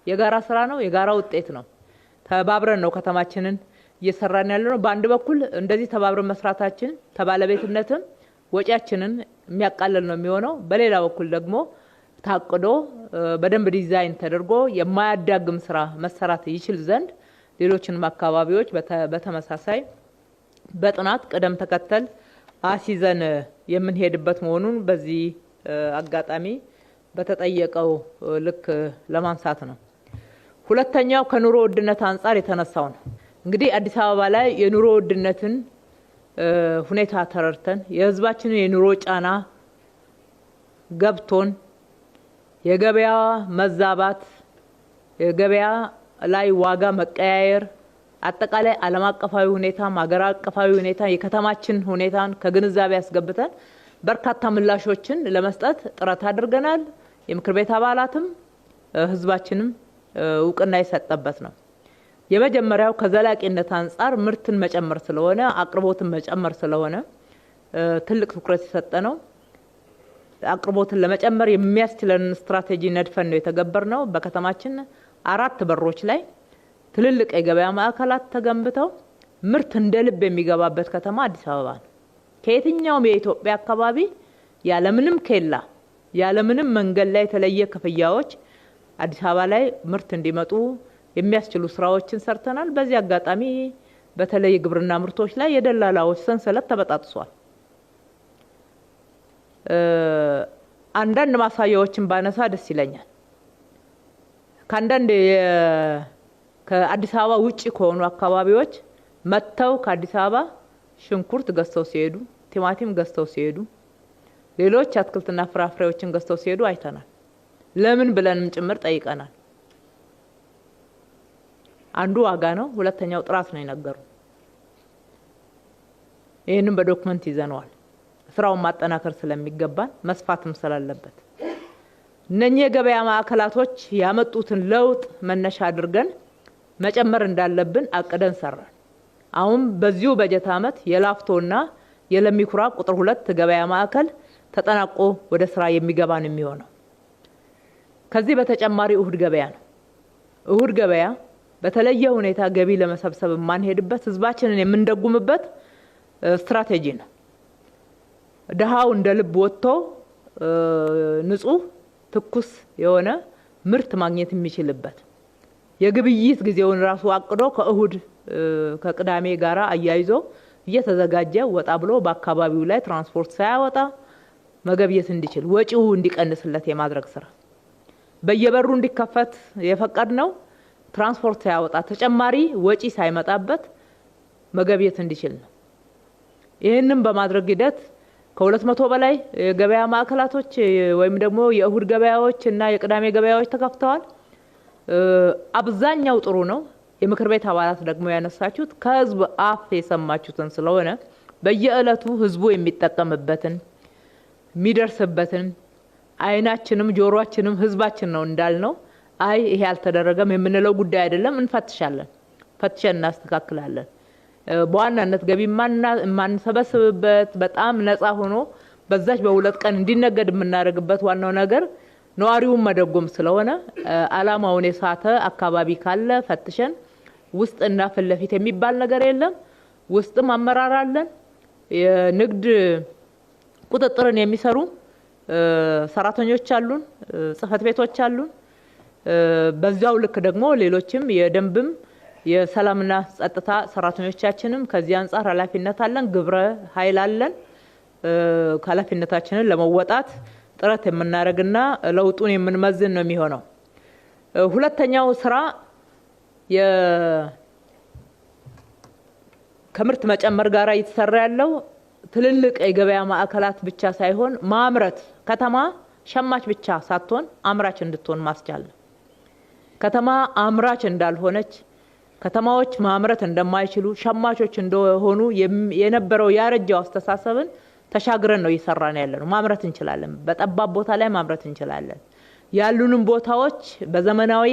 የጋራ ስራ ነው፣ የጋራ ውጤት ነው። ተባብረን ነው ከተማችንን እየሰራን ያለ ነው። በአንድ በኩል እንደዚህ ተባብረን መስራታችን ከባለቤትነትም ወጪያችንን የሚያቃልል ነው የሚሆነው። በሌላ በኩል ደግሞ ታቅዶ በደንብ ዲዛይን ተደርጎ የማያዳግም ስራ መሰራት ይችል ዘንድ ሌሎችንም አካባቢዎች በተመሳሳይ በጥናት ቅደም ተከተል አሲዘን የምንሄድበት መሆኑን በዚህ አጋጣሚ በተጠየቀው ልክ ለማንሳት ነው። ሁለተኛው ከኑሮ ውድነት አንጻር የተነሳው ነው። እንግዲህ አዲስ አበባ ላይ የኑሮ ውድነትን ሁኔታ ተረድተን የህዝባችንን የኑሮ ጫና ገብቶን የገበያ መዛባት፣ የገበያ ላይ ዋጋ መቀያየር፣ አጠቃላይ ዓለም አቀፋዊ ሁኔታም ሀገር አቀፋዊ ሁኔታ የከተማችን ሁኔታን ከግንዛቤ ያስገብተን በርካታ ምላሾችን ለመስጠት ጥረት አድርገናል። የምክር ቤት አባላትም ህዝባችንም እውቅና የሰጠበት ነው። የመጀመሪያው ከዘላቂነት አንጻር ምርትን መጨመር ስለሆነ አቅርቦትን መጨመር ስለሆነ ትልቅ ትኩረት የሰጠ ነው። አቅርቦትን ለመጨመር የሚያስችለን ስትራቴጂ ነድፈን ነው የተገበርነው። በከተማችን 4 በሮች ላይ ትልልቅ የገበያ ማዕከላት ተገንብተው ምርት እንደ ልብ የሚገባበት ከተማ አዲስ አበባ ነው። ከየትኛውም የኢትዮጵያ አካባቢ ያለምንም ኬላ ያለምንም መንገድ ላይ የተለየ ክፍያዎች አዲስ አበባ ላይ ምርት እንዲመጡ የሚያስችሉ ስራዎችን ሰርተናል። በዚህ አጋጣሚ በተለይ የግብርና ምርቶች ላይ የደላላዎች ሰንሰለት ተበጣጥሷል። አንዳንድ ማሳያዎችን ባነሳ ደስ ይለኛል። ከአንዳንድ ከአዲስ አበባ ውጪ ከሆኑ አካባቢዎች መጥተው ከአዲስ አበባ ሽንኩርት ገዝተው ሲሄዱ፣ ቲማቲም ገዝተው ሲሄዱ፣ ሌሎች አትክልትና ፍራፍሬዎችን ገዝተው ሲሄዱ አይተናል። ለምን ብለንም ጭምር ጠይቀናል። አንዱ ዋጋ ነው፣ ሁለተኛው ጥራት ነው የነገሩ። ይህንን በ document ይዘነዋል። ስራውን ማጠናከር ስለሚገባን መስፋትም ስላለበት እነኚህ የገበያ ማዕከላቶች ያመጡትን ለውጥ መነሻ አድርገን መጨመር እንዳለብን አቅደን ሰራን። አሁን በዚሁ በጀት ዓመት የላፍቶና የለሚኩራ ቁጥር 2 ገበያ ማዕከል ተጠናቆ ወደ ስራ የሚገባ ነው የሚሆነው። ከዚህ በተጨማሪ እሁድ ገበያ ነው። እሁድ ገበያ በተለየ ሁኔታ ገቢ ለመሰብሰብ የማንሄድበት ህዝባችንን የምንደጉምበት ስትራቴጂ ነው። ድሃው እንደ ልብ ወጥቶ ንጹህ ትኩስ የሆነ ምርት ማግኘት የሚችልበት የግብይት ጊዜውን ራሱ አቅዶ ከእሁድ ከቅዳሜ ጋራ አያይዞ እየተዘጋጀ ወጣ ብሎ በአካባቢው ላይ ትራንስፖርት ሳያወጣ መገብየት እንዲችል ወጪው እንዲቀንስለት የማድረግ ስራ በየበሩ እንዲከፈት የፈቀድነው ትራንስፖርት ሳያወጣ ተጨማሪ ወጪ ሳይመጣበት መገብየት እንዲችል ነው። ይህንን በማድረግ ሂደት ከ200 በላይ የገበያ ማዕከላቶች ወይም ደግሞ የእሁድ ገበያዎች እና የቅዳሜ ገበያዎች ተከፍተዋል። አብዛኛው ጥሩ ነው። የምክር ቤት አባላት ደግሞ ያነሳችሁት ከህዝብ አፍ የሰማችሁትን ስለሆነ በየዕለቱ ህዝቡ የሚጠቀምበትን የሚደርስበትን አይናችንም ጆሮአችንም ህዝባችን ነው እንዳልነው አይ ይሄ አልተደረገም የምንለው ጉዳይ አይደለም። እንፈትሻለን፣ ፈትሸን እናስተካክላለን። በዋናነት ገቢ የማንሰበስብበት በጣም ነፃ ሆኖ በዛች በሁለት ቀን እንዲነገድ የምናደርግበት ዋናው ነገር ነዋሪውን መደጎም ስለሆነ አላማውን የሳተ አካባቢ ካለ ፈትሸን ውስጥና ፊት ለፊት የሚባል ነገር የለም። ውስጥም አመራር አለን። የንግድ ቁጥጥርን የሚሰሩ ሰራተኞች አሉን፣ ጽህፈት ቤቶች አሉን። በዚያው ልክ ደግሞ ሌሎችም የደንብም የሰላምና ጸጥታ ሰራተኞቻችንም ከዚህ አንጻር ኃላፊነት አለን፣ ግብረ ኃይል አለን። ኃላፊነታችንን ለመወጣት ጥረት የምናደርግና ለውጡን የምንመዝን ነው የሚሆነው። ሁለተኛው ስራ ከምርት መጨመር ጋር እየተሰራ ያለው ትልልቅ የገበያ ማዕከላት ብቻ ሳይሆን ማምረት፣ ከተማ ሸማች ብቻ ሳትሆን አምራች እንድትሆን ማስቻል ነው። ከተማ አምራች እንዳልሆነች፣ ከተማዎች ማምረት እንደማይችሉ፣ ሸማቾች እንደሆኑ የነበረው ያረጀው አስተሳሰብን ተሻግረን ነው እየሰራን ያለነው። ማምረት እንችላለን። በጠባብ ቦታ ላይ ማምረት እንችላለን። ያሉንም ቦታዎች በዘመናዊ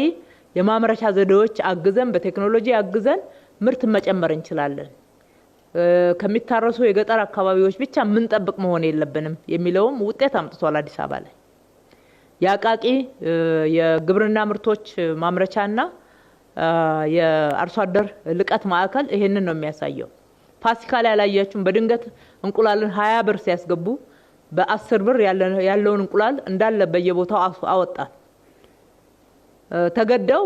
የማምረቻ ዘዴዎች አግዘን፣ በቴክኖሎጂ አግዘን ምርት መጨመር እንችላለን። ከሚታረሱ የገጠር አካባቢዎች ብቻ ምንጠብቅ መሆን የለብንም የሚለውም ውጤት አምጥቷል። አዲስ አበባ ላይ የአቃቂ የግብርና ምርቶች ማምረቻና የአርሶ አደር ልቀት ማዕከል ይሄንን ነው የሚያሳየው። ፋሲካ ላይ ያላያችሁም? በድንገት እንቁላልን 20 ብር ሲያስገቡ በ10 ብር ያለውን እንቁላል እንዳለ በየቦታው አወጣ። ተገደው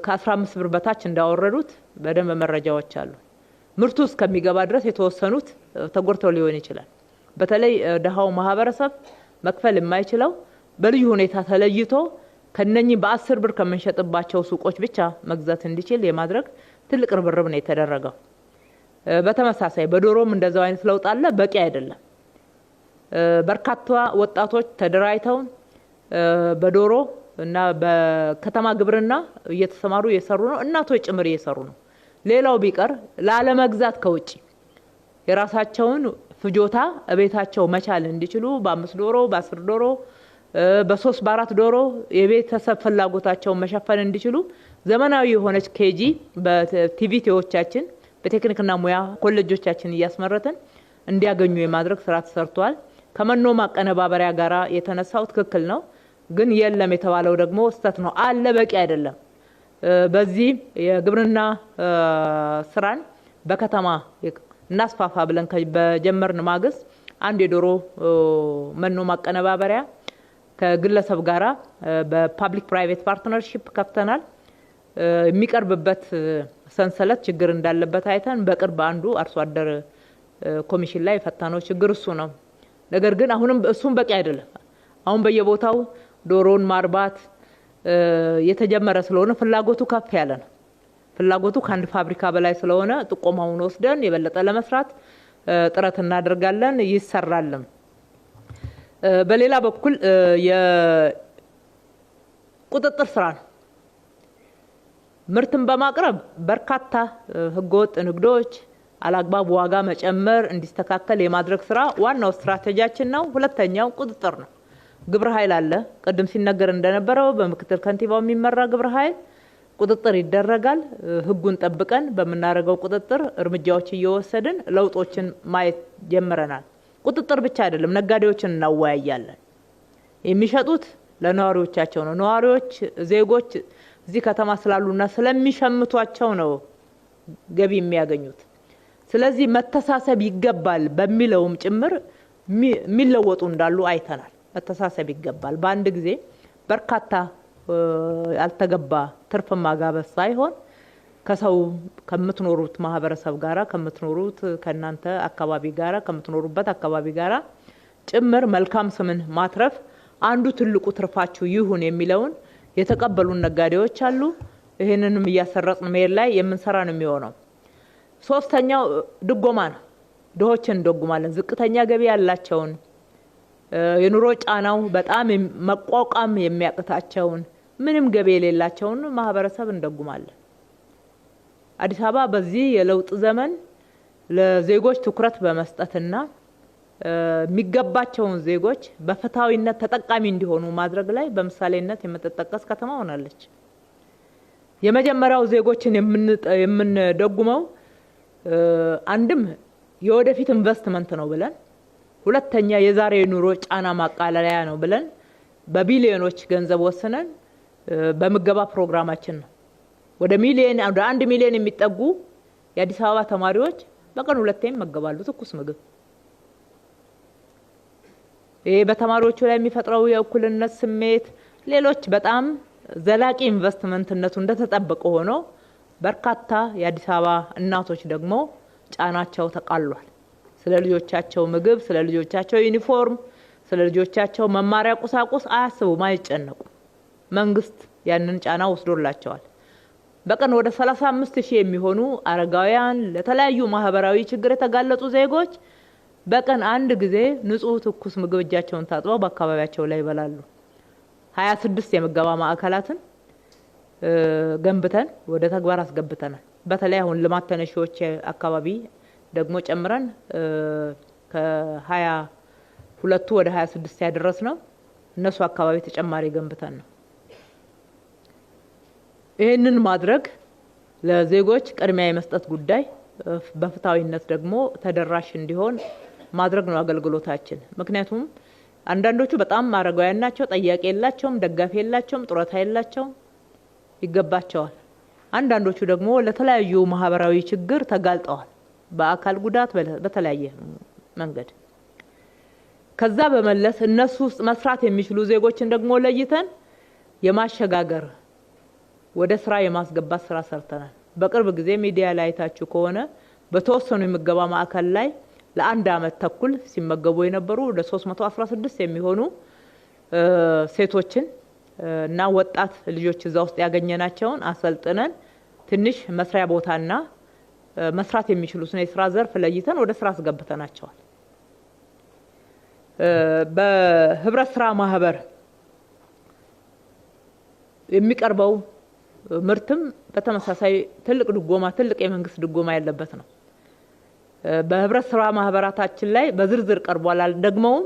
ከ15 ብር በታች እንዳወረዱት በደንብ መረጃዎች አሉ። ምርቱ እስከሚገባ ድረስ የተወሰኑት ተጎድተው ሊሆን ይችላል። በተለይ ደሃው ማህበረሰብ መክፈል የማይችለው በልዩ ሁኔታ ተለይቶ ከነኚህ በ10 ብር ከምንሸጥባቸው ሱቆች ብቻ መግዛት እንዲችል የማድረግ ትልቅ ርብርብ ነው የተደረገው። በተመሳሳይ በዶሮም እንደዛው አይነት ለውጥ አለ። በቂ አይደለም። በርካታ ወጣቶች ተደራጅተው በዶሮ እና በከተማ ግብርና እየተሰማሩ እየሰሩ ነው። እናቶች ጭምር እየሰሩ ነው። ሌላው ቢቀር ላለመግዛት ከውጪ የራሳቸውን ፍጆታ እቤታቸው መቻል እንዲችሉ በ5 ዶሮ፣ በ10 ዶሮ፣ በ3 በ4 ዶሮ የቤተሰብ ፍላጎታቸውን መሸፈን እንዲችሉ ዘመናዊ የሆነች KG በ TVET ዎቻችን በቴክኒክና ሙያ ኮሌጆቻችን እያስመረትን እንዲያገኙ የማድረግ ስራ ተሰርቷል። ከመኖ ማቀነባበሪያ ጋራ የተነሳው ትክክል ነው፣ ግን የለም የተባለው ደግሞ ስህተት ነው። አለ፣ በቂ አይደለም። በዚህ የግብርና ስራን በከተማ እናስፋፋ ብለን በጀመርን ማግስት አንድ የዶሮ መኖ ማቀነባበሪያ ከግለሰብ ጋራ በ public private partnership ከፍተናል። የሚቀርብበት ሰንሰለት ችግር እንዳለበት አይተን በቅርብ አንዱ አርሶ አደር ኮሚሽን ላይ የፈታነው ችግር እሱ ነው። ነገር ግን አሁንም እሱም በቂ አይደለም። አሁን በየቦታው ዶሮን ማርባት የተጀመረ ስለሆነ ፍላጎቱ ከፍ ያለ ነው። ፍላጎቱ ከአንድ ፋብሪካ በላይ ስለሆነ ጥቆማውን ወስደን የበለጠ ለመስራት ጥረት እናደርጋለን፣ ይሰራልም። በሌላ በኩል የቁጥጥር ስራ ነው። ምርትን በማቅረብ በርካታ ህገወጥ ንግዶች፣ አላግባብ ዋጋ መጨመር እንዲስተካከል የማድረግ ስራ ዋናው ስትራቴጂያችን ነው። ሁለተኛው ቁጥጥር ነው። ግብረ ኃይል አለ። ቅድም ሲነገር እንደነበረው በምክትል ከንቲባው የሚመራ ግብረ ኃይል ቁጥጥር ይደረጋል። ህጉን ጠብቀን በምናደርገው ቁጥጥር እርምጃዎች እየወሰድን ለውጦችን ማየት ጀምረናል። ቁጥጥር ብቻ አይደለም፣ ነጋዴዎችን እናወያያለን። የሚሸጡት ለነዋሪዎቻቸው ነው። ነዋሪዎች ዜጎች እዚህ ከተማ ስላሉና ስለሚሸምቷቸው ነው ገቢ የሚያገኙት። ስለዚህ መተሳሰብ ይገባል በሚለውም ጭምር የሚለወጡ እንዳሉ አይተናል። መተሳሰብ ይገባል። በአንድ ጊዜ በርካታ ያልተገባ ትርፍ ማጋበስ ሳይሆን ከሰው ከምትኖሩት ማህበረሰብ ጋራ፣ ከምትኖሩት ከእናንተ አካባቢ ጋራ፣ ከምትኖሩበት አካባቢ ጋራ ጭምር መልካም ስምን ማትረፍ አንዱ ትልቁ ትርፋችሁ ይሁን የሚለውን የተቀበሉን ነጋዴዎች አሉ። ይህንንም እያሰረጽን መሄድ ላይ የምንሰራ ነው የሚሆነው። ሶስተኛው ድጎማ ነው። ድሆችን እንደጉማለን። ዝቅተኛ ገቢ ያላቸውን፣ የኑሮ ጫናው በጣም መቋቋም የሚያቅታቸውን፣ ምንም ገቢ የሌላቸውን ማህበረሰብ እንደጉማለን። አዲስ አበባ በዚህ የለውጥ ዘመን ለዜጎች ትኩረት በመስጠትና የሚገባቸውን ዜጎች በፍትሃዊነት ተጠቃሚ እንዲሆኑ ማድረግ ላይ በምሳሌነት የምትጠቀስ ከተማ ሆናለች። የመጀመሪያው ዜጎችን የምንደጉመው አንድም የወደፊት ኢንቨስትመንት ነው ብለን፣ ሁለተኛ የዛሬ የኑሮ ጫና ማቃለያ ነው ብለን በቢሊዮኖች ገንዘብ ወስነን በምገባ ፕሮግራማችን ነው። ወደ ሚሊዮን ወደ 1 ሚሊዮን የሚጠጉ የአዲስ አበባ ተማሪዎች በቀን ሁለቴ ይመገባሉ ትኩስ ምግብ። ይሄ በተማሪዎቹ ላይ የሚፈጥረው የእኩልነት ስሜት ሌሎች በጣም ዘላቂ ኢንቨስትመንትነቱ እንደተጠበቀ ሆኖ በርካታ የአዲስ አበባ እናቶች ደግሞ ጫናቸው ተቃሏል። ስለ ልጆቻቸው ምግብ፣ ስለ ልጆቻቸው ዩኒፎርም፣ ስለ ልጆቻቸው መማሪያ ቁሳቁስ አያስቡም፣ አይጨነቁም። መንግስት ያንን ጫና ወስዶላቸዋል። በቀን ወደ 35,000 የሚሆኑ አረጋውያን፣ ለተለያዩ ማህበራዊ ችግር የተጋለጡ ዜጎች በቀን አንድ ጊዜ ንጹህ ትኩስ ምግብ እጃቸውን ታጥበው በአካባቢያቸው ላይ ይበላሉ። 26 የምገባ ማዕከላትን ገንብተን ወደ ተግባር አስገብተናል። በተለይ አሁን ልማት ተነሺዎች አካባቢ ደግሞ ጨምረን ከ22ቱ ወደ 26 ያደረስነው እነሱ አካባቢ ተጨማሪ ገንብተን ነው። ይህንን ማድረግ ለዜጎች ቅድሚያ የመስጠት ጉዳይ በፍትሃዊነት ደግሞ ተደራሽ እንዲሆን ማድረግ ነው አገልግሎታችን። ምክንያቱም አንዳንዶቹ በጣም አረጋውያን ናቸው፣ ጠያቂ የላቸውም፣ ደጋፊ የላቸውም፣ ጡረታ የላቸውም፣ ይገባቸዋል። አንዳንዶቹ ደግሞ ለተለያዩ ማህበራዊ ችግር ተጋልጠዋል፣ በአካል ጉዳት፣ በተለያየ መንገድ። ከዛ በመለስ እነሱ ውስጥ መስራት የሚችሉ ዜጎችን ደግሞ ለይተን የማሸጋገር ወደ ስራ የማስገባት ስራ ሰርተናል። በቅርብ ጊዜ ሚዲያ ላይ አይታችሁ ከሆነ በተወሰኑ የምገባ ማዕከል ላይ ለአንድ አመት ተኩል ሲመገቡ የነበሩ ወደ 316 የሚሆኑ ሴቶችን እና ወጣት ልጆች እዛ ውስጥ ያገኘናቸውን አሰልጥነን ትንሽ መስሪያ ቦታና መስራት የሚችሉትን የስራ ዘርፍ ለይተን ወደ ስራ አስገብተናቸዋል። በህብረት ስራ ማህበር የሚቀርበው ምርትም በተመሳሳይ ትልቅ ድጎማ ትልቅ የመንግስት ድጎማ ያለበት ነው። በህብረት ስራ ማህበራታችን ላይ በዝርዝር ቀርቧል። ደግሞም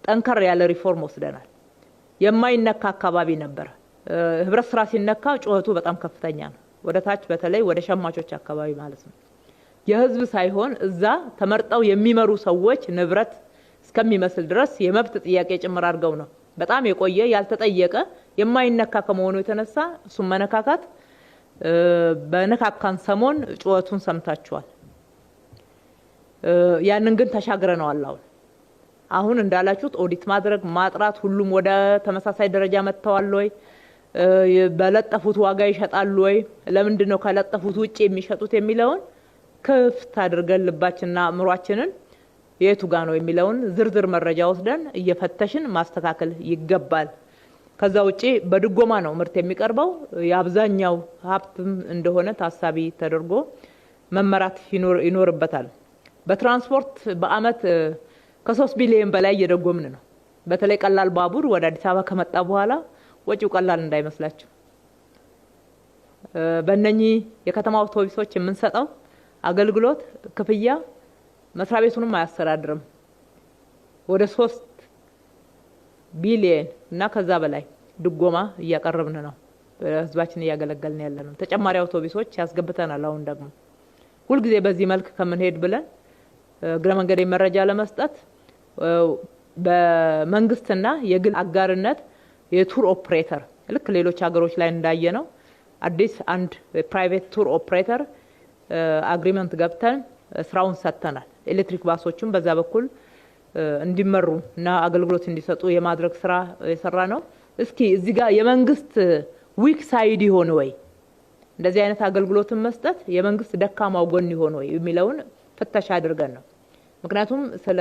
ጠንከር ያለ ሪፎርም ወስደናል። የማይነካ አካባቢ ነበር። ህብረት ስራ ሲነካ ጩኸቱ በጣም ከፍተኛ ነው። ወደ ታች በተለይ ወደ ሸማቾች አካባቢ ማለት ነው። የህዝብ ሳይሆን እዛ ተመርጠው የሚመሩ ሰዎች ንብረት እስከሚመስል ድረስ የመብት ጥያቄ ጭምር አድርገው ነው። በጣም የቆየ ያልተጠየቀ የማይነካ ከመሆኑ የተነሳ እሱን መነካካት በነካካን ሰሞን ጩኸቱን ሰምታችኋል። ያንን ግን ተሻግረነዋል። አሁን እንዳላችሁት ኦዲት ማድረግ ማጥራት፣ ሁሉም ወደ ተመሳሳይ ደረጃ መጥተዋል ወይ፣ በለጠፉት ዋጋ ይሸጣሉ ወይ፣ ለምንድን ነው ከለጠፉት ውጭ የሚሸጡት የሚለውን ክፍት አድርገን ልባችንና አእምሯችንን የቱ ጋ ነው የሚለውን ዝርዝር መረጃ ወስደን እየፈተሽን ማስተካከል ይገባል። ከዛ ውጪ በድጎማ ነው ምርት የሚቀርበው። የአብዛኛው ሀብትም እንደሆነ ታሳቢ ተደርጎ መመራት ይኖርበታል። በትራንስፖርት በአመት ከ3 ቢሊዮን በላይ እየደጎምን ነው። በተለይ ቀላል ባቡር ወደ አዲስ አበባ ከመጣ በኋላ ወጪው ቀላል እንዳይመስላችሁ። በእነኚህ የከተማ አውቶቡሶች የምንሰጠው አገልግሎት ክፍያ መስሪያ ቤቱንም አያስተዳድርም። ወደ 3 ቢሊዮን እና ከዛ በላይ ድጎማ እያቀረብን ነው። ህዝባችን እያገለገልን ያለ ነው። ተጨማሪ አውቶቡሶች ያስገብተናል። አሁን ደግሞ ሁልጊዜ በዚህ መልክ ከምንሄድ ብለን እግረ መንገድ መረጃ ለመስጠት በመንግስትና የግል አጋርነት የ tour operator ልክ ሌሎች ሀገሮች ላይ እንዳየነው አዲስ አንድ private tour operator agreement ገብተን ስራውን ሰጥተናል። ኤሌክትሪክ ባሶቹም በዛ በኩል እንዲመሩ እና አገልግሎት እንዲሰጡ የማድረግ ስራ የሰራ ነው። እስኪ እዚህ ጋር የመንግስት weak side ይሆን ወይ፣ እንደዚህ አይነት አገልግሎትን መስጠት የመንግስት ደካማው ጎን ይሆን ወይ የሚለውን ፍተሻ አድርገን ነው። ምክንያቱም ስለ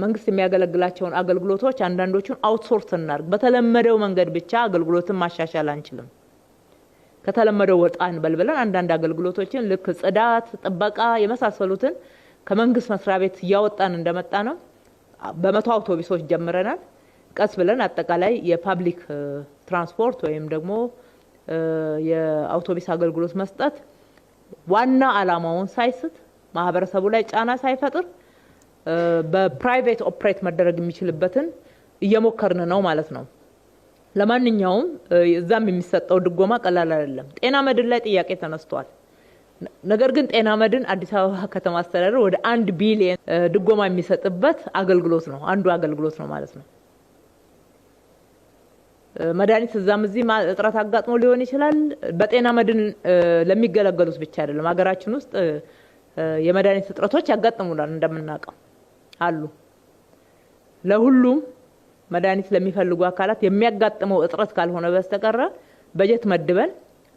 መንግስት የሚያገለግላቸውን አገልግሎቶች አንዳንዶቹን outsource እናድርግ። በተለመደው መንገድ ብቻ አገልግሎትን ማሻሻል አንችልም። ከተለመደው ወጣ እንበል ብለን አንዳንድ አገልግሎቶችን ልክ ጽዳት፣ ጥበቃ የመሳሰሉትን ከመንግስት መስሪያ ቤት እያወጣን እንደመጣ ነው። በ100 አውቶቡሶች ጀምረናል። ቀስ ብለን አጠቃላይ የ public transport ወይም ደግሞ የአውቶቡስ አገልግሎት መስጠት ዋና አላማውን ሳይስት ማህበረሰቡ ላይ ጫና ሳይፈጥር በ private operate መደረግ የሚችልበትን እየሞከርን ነው ማለት ነው። ለማንኛውም እዛም የሚሰጠው ድጎማ ቀላል አይደለም። ጤና መድን ላይ ጥያቄ ተነስቷል። ነገር ግን ጤና መድን አዲስ አበባ ከተማ አስተዳደር ወደ 1 ቢሊዮን ድጎማ የሚሰጥበት አገልግሎት ነው፣ አንዱ አገልግሎት ነው ማለት ነው። መድኃኒት እዛም እዚህ እጥረት አጋጥሞ ሊሆን ይችላል። በጤና መድን ለሚገለገሉት ብቻ አይደለም። ሀገራችን ውስጥ የመድኃኒት እጥረቶች ያጋጥሙናል እንደምናውቀው አሉ። ለሁሉም መድኃኒት ለሚፈልጉ አካላት የሚያጋጥመው እጥረት ካልሆነ በስተቀረ በጀት መድበን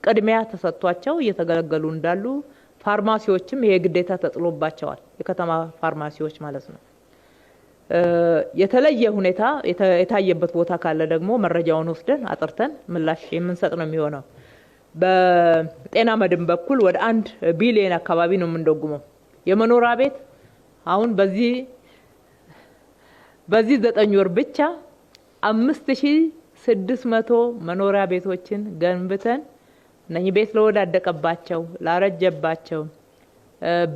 ቅድሚያ ተሰጥቷቸው እየተገለገሉ እንዳሉ ፋርማሲዎችም ይሄ ግዴታ ተጥሎባቸዋል። የከተማ ፋርማሲዎች ማለት ነው። የተለየ ሁኔታ የታየበት ቦታ ካለ ደግሞ መረጃውን ወስደን አጥርተን ምላሽ የምንሰጥ ነው የሚሆነው። በጤና መድን በኩል ወደ 1 ቢሊዮን አካባቢ ነው የምንደጉመው። የመኖሪያ ቤት አሁን በዚህ 9 ወር ብቻ 5600 መኖሪያ ቤቶችን ገንብተን እነኚህ ቤት ለወዳደቀባቸው ላረጀባቸው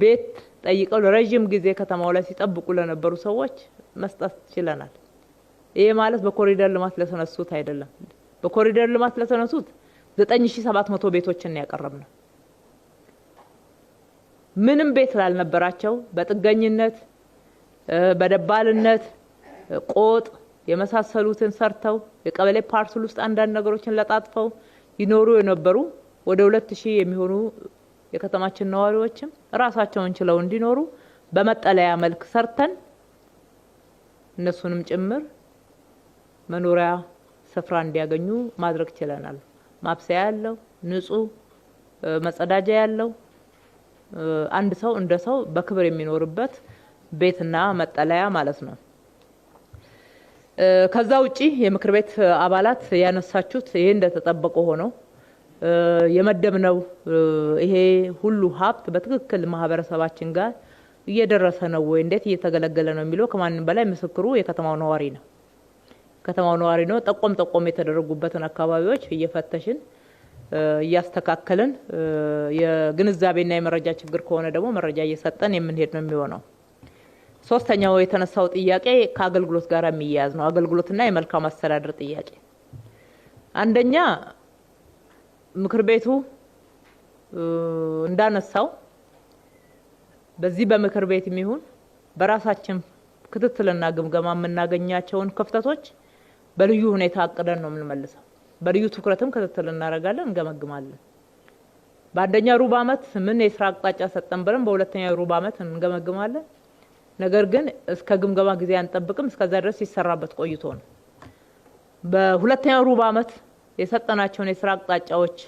ቤት ጠይቀው ለረጅም ጊዜ ከተማው ላይ ሲጠብቁ ለነበሩ ሰዎች መስጠት ችለናል። ይሄ ማለት በኮሪደር ልማት ለተነሱት አይደለም። በኮሪደር ልማት ለተነሱት 9700 ቤቶችን ያቀረብነው። ምንም ቤት ላልነበራቸው በጥገኝነት በደባልነት ቆጥ የመሳሰሉትን ሰርተው የቀበሌ ፓርሰል ውስጥ አንዳንድ ነገሮችን ለጣጥፈው ይኖሩ የነበሩ ወደ 2000 የሚሆኑ የከተማችን ነዋሪዎችም ራሳቸውን ችለው እንዲኖሩ በመጠለያ መልክ ሰርተን እነሱንም ጭምር መኖሪያ ስፍራ እንዲያገኙ ማድረግ ችለናል። ማብሰያ ያለው፣ ንጹህ መጸዳጃ ያለው፣ አንድ ሰው እንደ ሰው በክብር የሚኖርበት ቤትና መጠለያ ማለት ነው። ከዛ ውጪ የምክር ቤት አባላት ያነሳችሁት ይሄ እንደተጠበቀ ሆኖ የመደብነው ይሄ ሁሉ ሀብት በትክክል ማህበረሰባችን ጋር እየደረሰ ነው ወይ፣ እንዴት እየተገለገለ ነው የሚለው ከማንም በላይ ምስክሩ የከተማው ነዋሪ ነው። ከተማው ነዋሪ ነው። ጠቆም ጠቆም የተደረጉበትን አካባቢዎች እየፈተሽን እያስተካከልን የግንዛቤና የመረጃ ችግር ከሆነ ደግሞ መረጃ እየሰጠን የምንሄድ ነው የሚሆነው። ሶስተኛው የተነሳው ጥያቄ ከአገልግሎት ጋር የሚያያዝ ነው። አገልግሎትና የመልካም አስተዳደር ጥያቄ። አንደኛ ምክር ቤቱ እንዳነሳው በዚህ በምክር ቤት የሚሆን በራሳችን ክትትልና ግምገማ የምናገኛቸውን ክፍተቶች በልዩ ሁኔታ አቅደን ነው የምንመልሰው። በልዩ ትኩረትም ክትትል እናደርጋለን፣ እንገመግማለን። በአንደኛ ሩብ ዓመት ምን የስራ አቅጣጫ ሰጠን ብለን በሁለተኛ ሩብ ዓመት እንገመግማለን። ነገር ግን እስከ ግምገማ ጊዜ አንጠብቅም። እስከዛ ድረስ ሲሰራበት ቆይቶ ነው። በሁለተኛው ሩብ ዓመት የሰጠናቸውን የስራ አቅጣጫዎች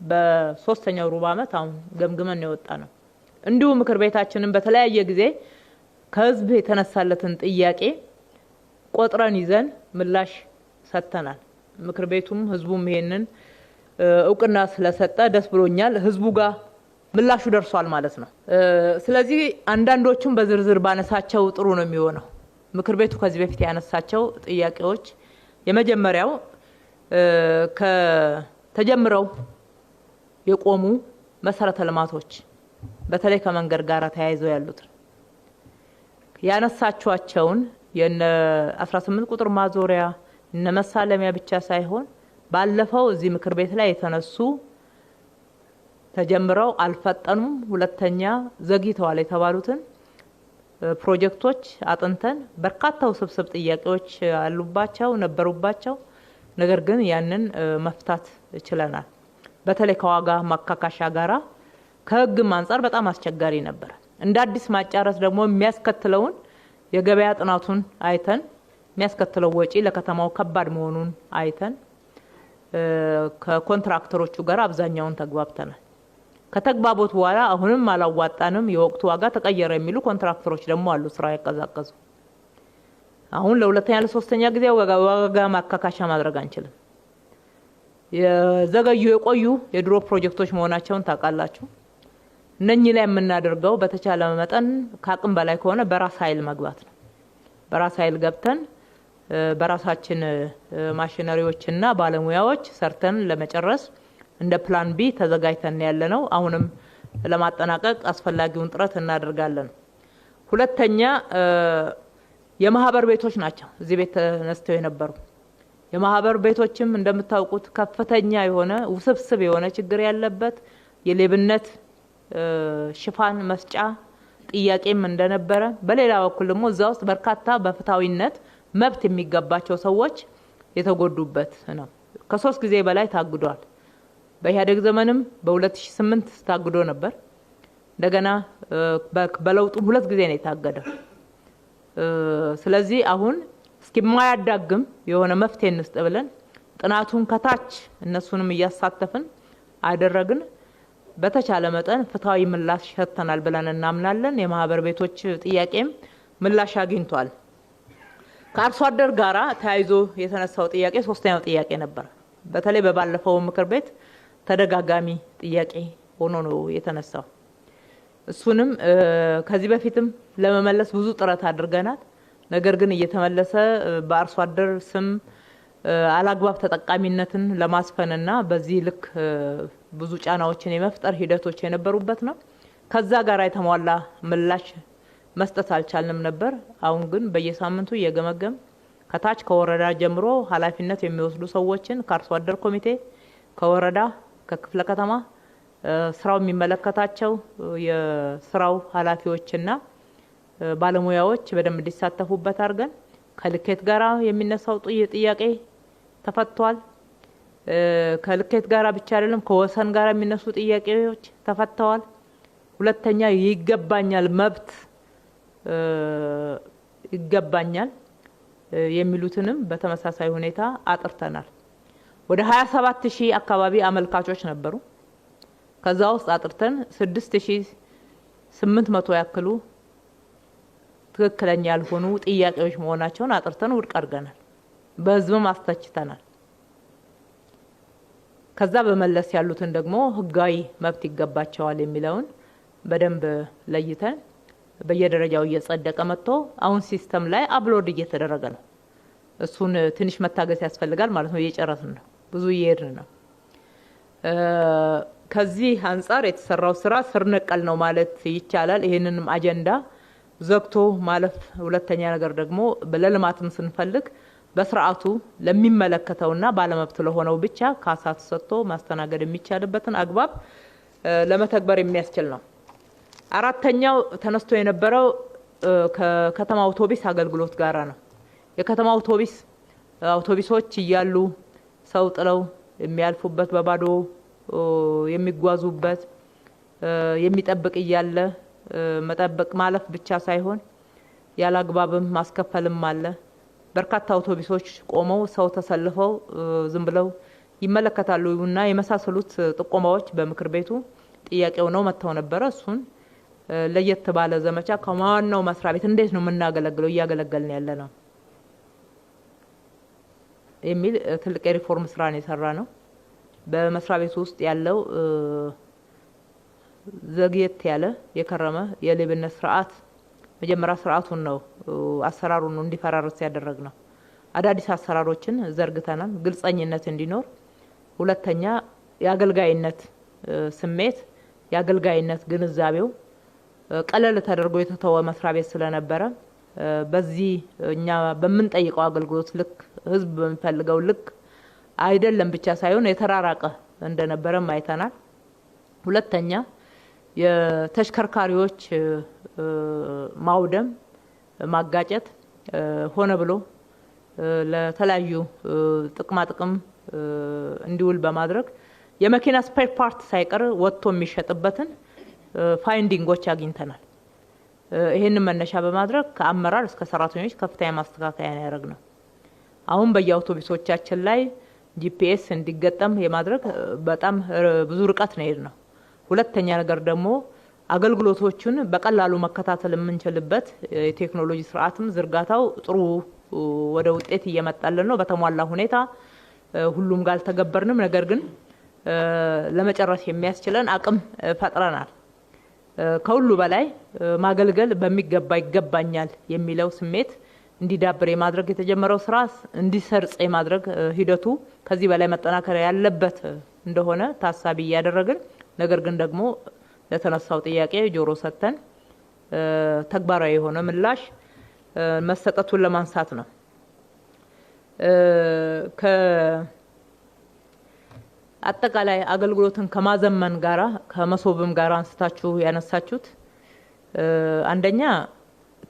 በሶስተኛው ሩብ ዓመት አሁን ገምግመን ነው የወጣነው። እንዲሁ ምክር ቤታችንን በተለያየ ጊዜ ከህዝብ የተነሳለትን ጥያቄ ቆጥረን ይዘን ምላሽ ሰጥተናል። ምክር ቤቱም ህዝቡም ይሄንን እውቅና ስለሰጠ ደስ ብሎኛል። ህዝቡ ጋር ምላሹ ደርሷል ማለት ነው። ስለዚህ አንዳንዶቹም በዝርዝር ባነሳቸው ጥሩ ነው የሚሆነው። ምክር ቤቱ ከዚህ በፊት ያነሳቸው ጥያቄዎች የመጀመሪያው ከተጀምረው የቆሙ መሰረተ ልማቶች በተለይ ከመንገድ ጋር ተያይዘው ያሉት ያነሳቸዋቸውን የነ 18 ቁጥር ማዞሪያ እነ መሳለሚያ ብቻ ሳይሆን ባለፈው እዚህ ምክር ቤት ላይ የተነሱ ተጀምረው አልፈጠኑም፣ ሁለተኛ ዘግይተዋል የተባሉትን ፕሮጀክቶች አጥንተን በርካታ ውስብስብ ጥያቄዎች አሉባቸው ነበሩባቸው። ነገር ግን ያንን መፍታት ችለናል። በተለይ ከዋጋ ማካካሻ ጋራ ከህግም አንፃር በጣም አስቸጋሪ ነበር። እንደ አዲስ ማጫረስ ደግሞ የሚያስከትለውን የገበያ ጥናቱን አይተን የሚያስከትለው ወጪ ለከተማው ከባድ መሆኑን አይተን ከኮንትራክተሮቹ ጋር አብዛኛውን ተግባብተናል። ከተግባቦት በኋላ አሁንም አላዋጣንም፣ የወቅቱ ዋጋ ተቀየረ የሚሉ ኮንትራክተሮች ደግሞ አሉ፣ ስራ ያቀዛቀዙ። አሁን ለሁለተኛ ለሶስተኛ ጊዜ ዋጋ ማካካሻ ማድረግ አንችልም። የዘገዩ የቆዩ የድሮ ፕሮጀክቶች መሆናቸውን ታውቃላችሁ። እነኚህ ላይ የምናደርገው በተቻለ መጠን ከአቅም በላይ ከሆነ በራስ ኃይል መግባት ነው። በራስ ኃይል ገብተን በራሳችን ማሽነሪዎችና ባለሙያዎች ሰርተን ለመጨረስ እንደ plan B ተዘጋጅተን ያለነው። አሁንም ለማጠናቀቅ አስፈላጊውን ጥረት እናደርጋለን። ሁለተኛ የማህበር ቤቶች ናቸው እዚህ ቤት ተነስተው የነበሩ። የማህበር ቤቶችም እንደምታውቁት ከፍተኛ የሆነ ውስብስብ የሆነ ችግር ያለበት የሌብነት ሽፋን መስጫ ጥያቄም እንደነበረ፣ በሌላ በኩል ደግሞ እዛ ውስጥ በርካታ በፍትሃዊነት መብት የሚገባቸው ሰዎች የተጎዱበት ነው። ከ3 ጊዜ በላይ ታግዷል። በኢህአዴግ ዘመንም በ2008 ታግዶ ነበር። እንደገና በለውጡ 2 ጊዜ ነው የታገደው። ስለዚህ አሁን እስኪማያዳግም የሆነ መፍትሄ እንስጥ ብለን ጥናቱን ከታች እነሱንም እያሳተፍን አደረግን። በተቻለ መጠን ፍትሃዊ ምላሽ ሰጥተናል ብለን እናምናለን። የማህበር ቤቶች ጥያቄም ምላሽ አግኝቷል። ከአርሶ አደር ጋራ ተያይዞ የተነሳው ጥያቄ ሶስተኛው ጥያቄ ነበር። በተለይ በባለፈው ምክር ቤት ተደጋጋሚ ጥያቄ ሆኖ ነው የተነሳው። እሱንም ከዚህ በፊትም ለመመለስ ብዙ ጥረት አድርገናል። ነገር ግን እየተመለሰ በአርሶ አደር ስም አላግባብ ተጠቃሚነትን ለማስፈንና በዚህ ልክ ብዙ ጫናዎችን የመፍጠር ሂደቶች የነበሩበት ነው። ከዛ ጋር የተሟላ ምላሽ መስጠት አልቻልንም ነበር። አሁን ግን በየሳምንቱ እየገመገም ከታች ከወረዳ ጀምሮ ኃላፊነት የሚወስዱ ሰዎችን ከአርሶ አደር ኮሚቴ፣ ከወረዳ፣ ከክፍለ ከተማ ስራው የሚመለከታቸው የስራው ኃላፊዎችና ባለሙያዎች በደንብ እንዲሳተፉበት አድርገን ከልኬት ጋራ የሚነሳው ጥያቄ ተፈቷል። ከልኬት ጋራ ብቻ አይደለም፣ ከወሰን ጋራ የሚነሱ ጥያቄዎች ተፈተዋል። ሁለተኛ ይገባኛል መብት ይገባኛል የሚሉትንም በተመሳሳይ ሁኔታ አጥርተናል። ወደ 27000 አካባቢ አመልካቾች ነበሩ። ከዛ ውስጥ አጥርተን 6800 ያክሉ ትክክለኛ ያልሆኑ ጥያቄዎች መሆናቸውን አጥርተን ውድቅ አድርገናል። በህዝብም አስተችተናል። ከዛ በመለስ ያሉትን ደግሞ ህጋዊ መብት ይገባቸዋል የሚለውን በደንብ ለይተን በየደረጃው እየጸደቀ መጥቶ አሁን system ላይ upload እየተደረገ ነው። እሱን ትንሽ መታገስ ያስፈልጋል ማለት ነው። እየጨረስን ነው፣ ብዙ እየሄድን ነው። ከዚህ አንጻር የተሰራው ስራ ስር ነቀል ነው ማለት ይቻላል። ይሄንንም አጀንዳ ዘግቶ ማለፍ። ሁለተኛ ነገር ደግሞ ለልማትም ስንፈልግ በስርዓቱ ለሚመለከተውና ባለመብት ለሆነው ብቻ ካሳ ተሰጥቶ ማስተናገድ የሚቻልበትን አግባብ ለመተግበር የሚያስችል ነው። አራተኛው ተነስቶ የነበረው ከከተማ አውቶቡስ አገልግሎት ጋራ ነው። የከተማ አውቶቡሶች እያሉ ሰው ጥለው የሚያልፉበት፣ በባዶ የሚጓዙበት፣ የሚጠብቅ እያለ መጠበቅ ማለፍ ብቻ ሳይሆን ያላግባብም ማስከፈልም አለ። በርካታ አውቶቡሶች ቆመው ሰው ተሰልፈው ዝም ብለው ይመለከታሉና የመሳሰሉት ጥቆማዎች በምክር ቤቱ ጥያቄው ነው መጥተው ነበረ። እሱን ለየት ባለ ዘመቻ ከዋናው መስሪያ ቤት እንዴት ነው የምናገለግለው እያገለገልን ያለ ነው የሚል ትልቅ የሪፎርም ስራ ነው የሰራ ነው። በመስሪያ ቤቱ ውስጥ ያለው ዘግየት ያለ የከረመ የሌብነት ስርዓት መጀመሪያ ስርዓቱን ነው አሰራሩን ነው እንዲፈራርስ ያደረግነው። አዳዲስ አሰራሮችን ዘርግተናል፣ ግልጸኝነት እንዲኖር። ሁለተኛ የአገልጋይነት ስሜት የአገልጋይነት ግንዛቤው ቀለል ተደርጎ የተተወ መስሪያ ቤት ስለነበረ በዚህ እኛ በምንጠይቀው አገልግሎት ልክ ህዝብ በሚፈልገው ልክ አይደለም ብቻ ሳይሆን የተራራቀ እንደነበረም አይተናል። ሁለተኛ የተሽከርካሪዎች ማውደም፣ ማጋጨት ሆነ ብሎ ለተለያዩ ጥቅማ ጥቅም እንዲውል በማድረግ የመኪና spare part ሳይቀር ወጥቶ የሚሸጥበትን finding ኦች አግኝተናል። ይሄንን መነሻ በማድረግ ከአመራር እስከ ሰራተኞች ከፍተኛ ማስተካከያ ነው ያደረግነው። አሁን በየአውቶቡሶቻችን ላይ GPS እንዲገጠም የማድረግ በጣም ብዙ ርቀት ነው የሄድነው። ሁለተኛ ነገር ደግሞ አገልግሎቶቹን በቀላሉ መከታተል የምንችልበት የቴክኖሎጂ ስርዓትም ዝርጋታው ጥሩ ወደ ውጤት እየመጣልን ነው። በተሟላ ሁኔታ ሁሉም ጋር አልተገበርንም፣ ነገር ግን ለመጨረስ የሚያስችለን አቅም ፈጥረናል። ከሁሉ በላይ ማገልገል በሚገባ ይገባኛል የሚለው ስሜት እንዲዳብር የማድረግ የተጀመረው ስራ እንዲሰርጽ የማድረግ ሂደቱ ከዚህ በላይ መጠናከር ያለበት እንደሆነ ታሳቢ እያደረግን፣ ነገር ግን ደግሞ ለተነሳው ጥያቄ ጆሮ ሰጥተን ተግባራዊ የሆነ ምላሽ መሰጠቱን ለማንሳት ነው። ከአጠቃላይ አገልግሎትን ከማዘመን ጋራ ከመሶብም ጋራ አንስታችሁ ያነሳችሁት አንደኛ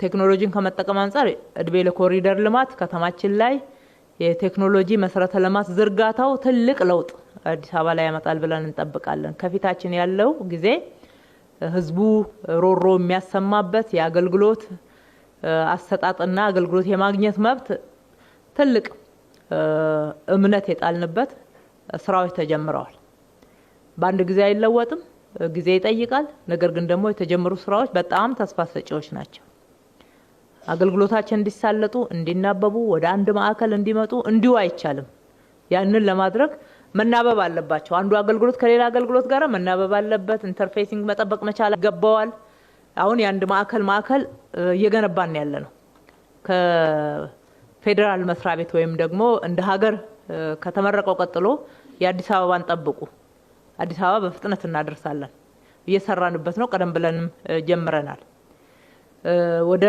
ቴክኖሎጂን ከመጠቀም አንጻር እድሜ ለኮሪደር ልማት ከተማችን ላይ የቴክኖሎጂ መሰረተ ልማት ዝርጋታው ትልቅ ለውጥ አዲስ አበባ ላይ ያመጣል ብለን እንጠብቃለን። ከፊታችን ያለው ጊዜ ህዝቡ ሮሮ የሚያሰማበት የአገልግሎት አሰጣጥና አገልግሎት የማግኘት መብት ትልቅ እምነት የጣልንበት ስራዎች ተጀምረዋል። በአንድ ጊዜ አይለወጥም፣ ጊዜ ይጠይቃል። ነገር ግን ደግሞ የተጀመሩ ስራዎች በጣም ተስፋ ሰጪዎች ናቸው። አገልግሎታችን እንዲሳለጡ፣ እንዲናበቡ፣ ወደ አንድ ማዕከል እንዲመጡ እንዲሁ አይቻልም። ያንን ለማድረግ መናበብ አለባቸው። አንዱ አገልግሎት ከሌላ አገልግሎት ጋር መናበብ አለበት። Interfacing መጠበቅ መቻል ይገባዋል። አሁን የአንድ ማዕከል እየገነባን ያለ ነው። ከፌዴራል መስሪያ ቤት ወይም ደግሞ እንደ ሀገር ከተመረቀው ቀጥሎ የአዲስ አበባን ጠብቁ። አዲስ አበባ በፍጥነት እናደርሳለን። እየሰራንበት ነው። ቀደም ብለንም ጀምረናል። ወደ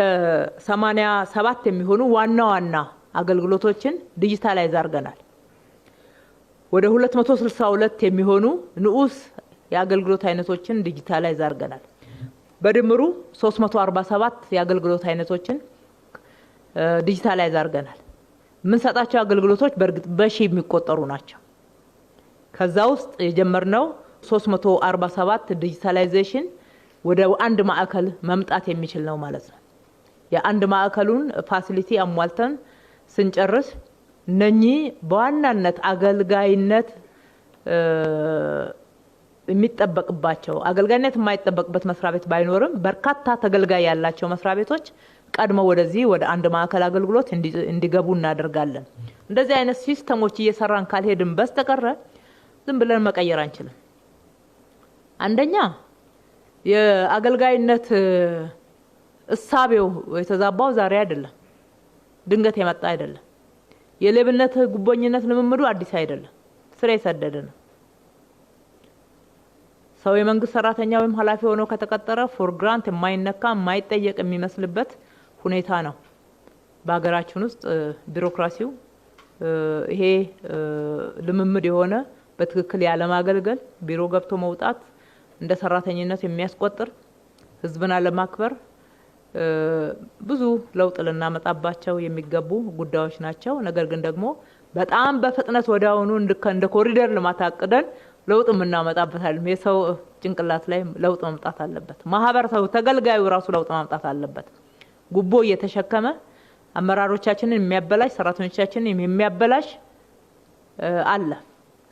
87 የሚሆኑ ዋና ዋና አገልግሎቶችን digitalize አድርገናል። ወደ 262 የሚሆኑ ንዑስ የአገልግሎት አይነቶችን digitalize አድርገናል። በድምሩ 347 የአገልግሎት አይነቶችን digitalize አድርገናል። የምንሰጣቸው አገልግሎቶች በእርግጥ በሺ የሚቆጠሩ ናቸው። ከዛ ውስጥ የጀመርነው 347 digitalization ወደ አንድ ማዕከል መምጣት የሚችል ነው ማለት ነው። የአንድ ማዕከሉን facility አሟልተን ስንጨርስ እነኚህ በዋናነት አገልጋይነት የሚጠበቅባቸው፣ አገልጋይነት የማይጠበቅበት መስሪያ ቤት ባይኖርም በርካታ ተገልጋይ ያላቸው መስሪያ ቤቶች ቀድመው ወደዚህ ወደ አንድ ማዕከል አገልግሎት እንዲገቡ እናደርጋለን። እንደዚህ አይነት system ኦች እየሰራን ካልሄድን በስተቀረ ዝም ብለን መቀየር አንችልም። አንደኛ የአገልጋይነት እሳቤው የተዛባው ዛሬ አይደለም፣ ድንገት የመጣ አይደለም። የሌብነት ጉቦኝነት ልምምዱ አዲስ አይደለም፣ ስር የሰደደ ነው። ሰው የመንግስት ሰራተኛ ወይም ኃላፊ ሆኖ ከተቀጠረ for granted የማይነካ የማይጠየቅ የሚመስልበት ሁኔታ ነው። በሀገራችን ውስጥ ቢሮክራሲው ይሄ ልምምድ የሆነ በትክክል ያለማገልገል፣ ቢሮ ገብቶ መውጣት እንደ ሰራተኝነት የሚያስቆጥር፣ ህዝብን አለማክበር ብዙ ለውጥ ልናመጣባቸው የሚገቡ ጉዳዮች ናቸው። ነገር ግን ደግሞ በጣም በፍጥነት ወዲያውኑ እንደ ኮሪደር ልማት አቅደን ለውጥ የምናመጣበት አይደለም። የሰው ጭንቅላት ላይ ለውጥ መምጣት አለበት። ማህበረሰቡ ተገልጋዩ ራሱ ለውጥ ማምጣት አለበት። ጉቦ እየተሸከመ አመራሮቻችንን የሚያበላሽ፣ ሰራተኞቻችንን የሚያበላሽ አለ።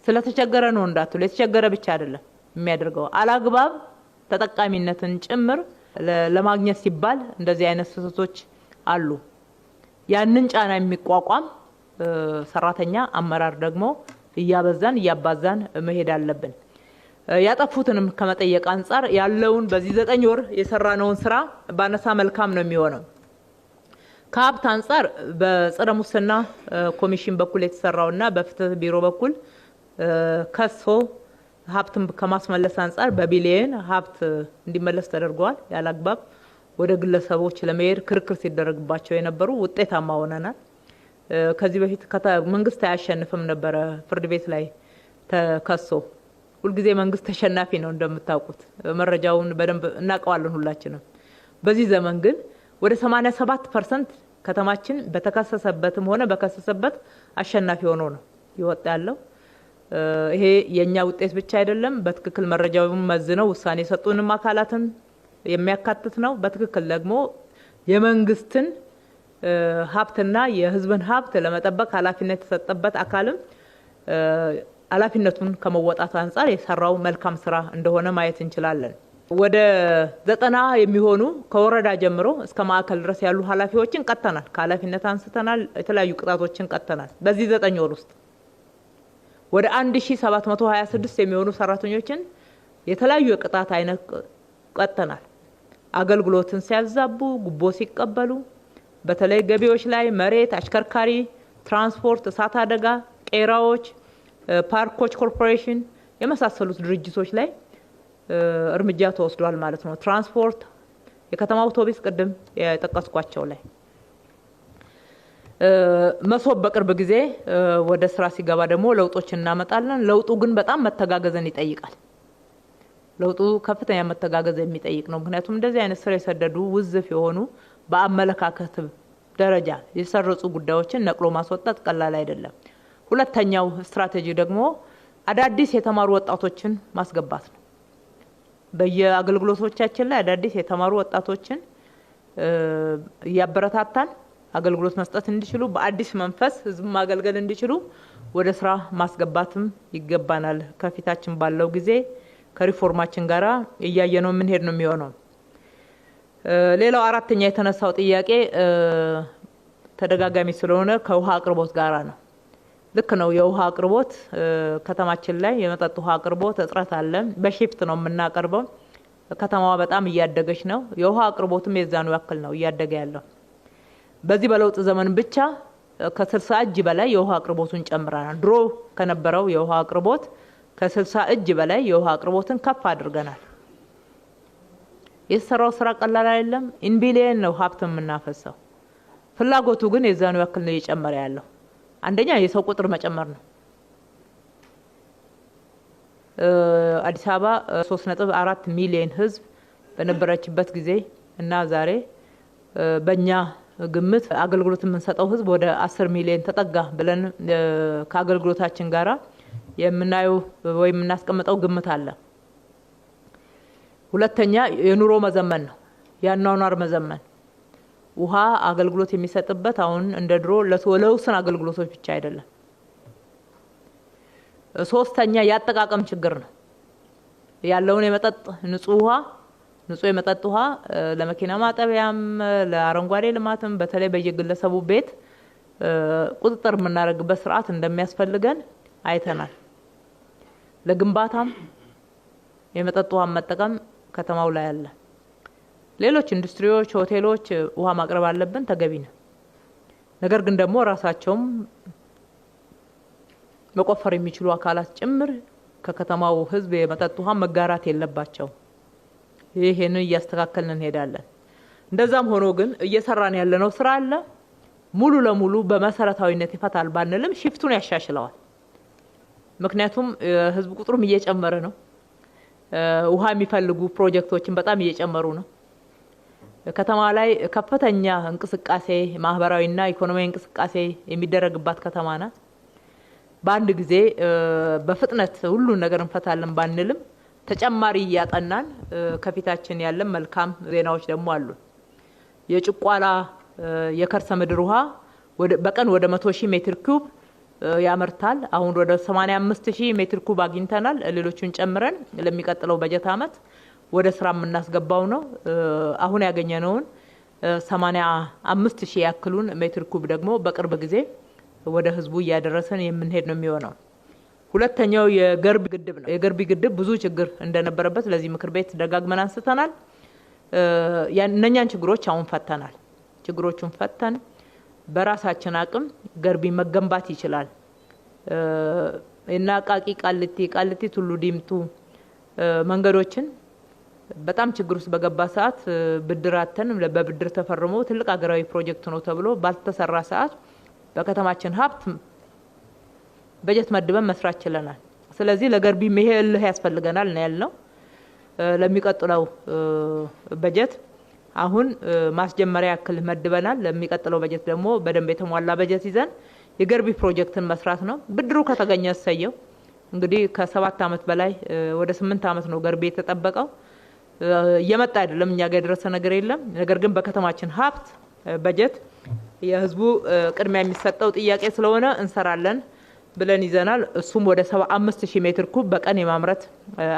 ስለተቸገረ ነው እንዳትሉ፣ የተቸገረ ብቻ አይደለም የሚያደርገው፣ አላግባብ ተጠቃሚነትን ጭምር ለማግኘት ሲባል እንደዚህ አይነት ስህተቶች አሉ። ያንን ጫና የሚቋቋም ሰራተኛ አመራር ደግሞ እያበዛን እያባዛን መሄድ አለብን። ያጠፉትንም ከመጠየቅ አንጻር ያለውን በዚህ 9 ወር የሰራነውን ስራ ባነሳ መልካም ነው የሚሆነው። ከሀብት አንጻር በጸረ ሙስና ኮሚሽን በኩል የተሰራውና በፍትህ ቢሮ በኩል ከሶ ሀብትን ከማስመለስ አንጻር በቢሊየን ሀብት እንዲመለስ ተደርጓል። ያላግባብ ወደ ግለሰቦች ለመሄድ ክርክር ሲደረግባቸው የነበሩ ውጤታማ ሆነናል። ከዚህ በፊት መንግስት አያሸንፍም ነበረ ፍርድ ቤት ላይ ተከሶ። ሁልጊዜ መንግስት ተሸናፊ ነው እንደምታውቁት፣ መረጃውን በደንብ እናውቀዋለን ሁላችንም። በዚህ ዘመን ግን ወደ 87% ከተማችን በተከሰሰበትም ሆነ በከሰሰበት አሸናፊ ሆኖ ነው ይወጣ ያለው። ይሄ የኛ ውጤት ብቻ አይደለም። በትክክል መረጃውን መዝነው ውሳኔ የሰጡንም አካላትን የሚያካትት ነው። በትክክል ደግሞ የመንግስትን ሀብትና የህዝብን ሀብት ለመጠበቅ ኃላፊነት የተሰጠበት አካልም ኃላፊነቱን ከመወጣት አንጻር የሰራው መልካም ስራ እንደሆነ ማየት እንችላለን። ወደ 90 የሚሆኑ ከወረዳ ጀምሮ እስከ ማዕከል ድረስ ያሉ ኃላፊዎችን ቀጥተናል፣ ከኃላፊነት አንስተናል፣ የተለያዩ ቅጣቶችን ቀጥተናል። በዚህ 9 ወር ውስጥ ወደ 1726 የሚሆኑ ሰራተኞችን የተለያዩ የቅጣት አይነት ቀጥተናል። አገልግሎትን ሲያዛቡ፣ ጉቦ ሲቀበሉ፣ በተለይ ገቢዎች ላይ መሬት፣ አሽከርካሪ፣ ትራንስፖርት፣ እሳት አደጋ፣ ቄራዎች፣ ፓርኮች ኮርፖሬሽን የመሳሰሉት ድርጅቶች ላይ እርምጃ ተወስዷል ማለት ነው። ትራንስፖርት፣ የከተማ አውቶቡስ ቅድም የጠቀስኳቸው ላይ። መሶብ በቅርብ ጊዜ ወደ ስራ ሲገባ ደግሞ ለውጦች እናመጣለን። ለውጡ ግን በጣም መተጋገዝን ይጠይቃል። ለውጡ ከፍተኛ መተጋገዝ የሚጠይቅ ነው። ምክንያቱም እንደዚህ አይነት ስር የሰደዱ ውዝፍ የሆኑ በአመለካከት ደረጃ የሰረጹ ጉዳዮችን ነቅሎ ማስወጣት ቀላል አይደለም። ሁለተኛው ስትራቴጂ ደግሞ አዳዲስ የተማሩ ወጣቶችን ማስገባት ነው። በየአገልግሎቶቻችን ላይ አዳዲስ የተማሩ ወጣቶችን እያበረታታን አገልግሎት መስጠት እንዲችሉ፣ በአዲስ መንፈስ ህዝብ ማገልገል እንዲችሉ ወደ ስራ ማስገባትም ይገባናል። ከፊታችን ባለው ጊዜ ከሪፎርማችን ጋራ እያየነው የምንሄድ ነው የሚሆነው። ሌላው አራተኛ የተነሳው ጥያቄ ተደጋጋሚ ስለሆነ ከውሃ አቅርቦት ጋራ ነው። ልክ ነው። የውሃ አቅርቦት ከተማችን ላይ የመጠጥ ውሃ አቅርቦት እጥረት አለ። በ shift ነው የምናቀርበው። ከተማዋ በጣም እያደገች ነው። የውሃ አቅርቦትም የዛኑ ያክል ነው እያደገ ያለው። በዚህ በለውጥ ዘመን ብቻ ከ60 እጅ በላይ የውሃ አቅርቦቱን ጨምረናል። ድሮ ከነበረው የውሃ አቅርቦት ከ60 እጅ በላይ የውሃ አቅርቦትን ከፍ አድርገናል። የተሰራው ስራ ቀላል አይደለም። In billion ነው ሀብት የምናፈሰው። ፍላጎቱ ግን የዛኑ ያክል ነው እየጨመረ ያለው። አንደኛ የሰው ቁጥር መጨመር ነው። አዲስ አበባ 3.4 ሚሊዮን ህዝብ በነበረችበት ጊዜ እና ዛሬ በእኛ ግምት አገልግሎት የምንሰጠው ህዝብ ወደ 10 ሚሊዮን ተጠጋ ብለን ከአገልግሎታችን ጋራ የምናየው ወይም የምናስቀምጠው ግምት አለ። ሁለተኛ የኑሮ መዘመን ነው፣ የአኗኗር መዘመን። ውሃ አገልግሎት የሚሰጥበት አሁን እንደ ድሮ ለውስን አገልግሎቶች ብቻ አይደለም። ሶስተኛ የአጠቃቀም ችግር ነው። ያለውን የመጠጥ ንጹህ ውሃ፣ ንጹህ የመጠጥ ውሃ ለመኪና ማጠቢያም ለአረንጓዴ ልማትም በተለይ በየግለሰቡ ቤት ቁጥጥር የምናደርግበት ስርዓት እንደሚያስፈልገን አይተናል። ለግንባታም የመጠጥ ውሃ መጠቀም ከተማው ላይ አለ። ሌሎች ኢንዱስትሪዎች፣ ሆቴሎች ውሃ ማቅረብ አለብን፣ ተገቢ ነው። ነገር ግን ደግሞ ራሳቸውም መቆፈር የሚችሉ አካላት ጭምር ከከተማው ህዝብ የመጠጥ ውሃ መጋራት የለባቸው። ይሄንን እያስተካከልን እንሄዳለን። እንደዛም ሆኖ ግን እየሰራን ያለነው ስራ አለ። ሙሉ ለሙሉ በመሰረታዊነት ይፈታል ባንልም shift ኡን ያሻሽለዋል። ምክንያቱም ህዝብ ቁጥሩም እየጨመረ ነው። ውሃ የሚፈልጉ ፕሮጀክቶችን በጣም እየጨመሩ ነው። ከተማ ላይ ከፍተኛ እንቅስቃሴ፣ ማህበራዊና ኢኮኖሚያዊ እንቅስቃሴ የሚደረግባት ከተማ ናት። በአንድ ጊዜ በፍጥነት ሁሉን ነገር እንፈታለን ባንልም ተጨማሪ እያጠናን ከፊታችን ያለን መልካም ዜናዎች ደግሞ አሉ። የጭቋላ የከርሰ ምድር ውሃ በቀን ወደ 100 ሺህ ሜትር ኩብ ያመርታል። አሁን ወደ 85 ሺህ ሜትር ኩብ አግኝተናል። ሌሎቹን ጨምረን ለሚቀጥለው በጀት አመት ወደ ስራ የምናስገባው ነው። አሁን ያገኘነውን 85 ሺህ ያክሉን ሜትር ኩብ ደግሞ በቅርብ ጊዜ ወደ ህዝቡ እያደረሰን የምንሄድ ነው የሚሆነው። ሁለተኛው የገርቢ ግድብ ነው። የገርቢ ግድብ ብዙ ችግር እንደነበረበት ለዚህ ምክር ቤት ደጋግመን አንስተናል። እነኛን ችግሮች አሁን ፈተናል። ችግሮቹን ፈተን በራሳችን አቅም ገርቢ መገንባት ይችላል። እና አቃቂ ቃሊቲ፣ ቃሊቲ ቱሉ ዲምቱ መንገዶችን በጣም ችግር ውስጥ በገባ ሰዓት ብድር አተን በብድር ተፈርሞ ትልቅ ሀገራዊ ፕሮጀክት ነው ተብሎ ባልተሰራ ሰዓት በከተማችን ሀብት በጀት መድበን መስራት ችለናል። ስለዚህ ለገርቢ ይሄ እልህ ያስፈልገናል ነው ያልነው። ለሚቀጥለው በጀት አሁን ማስጀመሪያ ያክል መድበናል። ለሚቀጥለው በጀት ደግሞ በደንብ የተሟላ በጀት ይዘን የገርቢ ፕሮጀክትን መስራት ነው። ብድሩ ከተገኘ እሰየው። እንግዲህ ከ7 አመት በላይ ወደ 8 አመት ነው ገርቢ የተጠበቀው። እየመጣ አይደለም፣ እኛ ጋር የደረሰ ነገር የለም። ነገር ግን በከተማችን ሀብት በጀት የህዝቡ ቅድሚያ የሚሰጠው ጥያቄ ስለሆነ እንሰራለን ብለን ይዘናል። እሱም ወደ 75 ሺህ ሜትር ኩብ በቀን የማምረት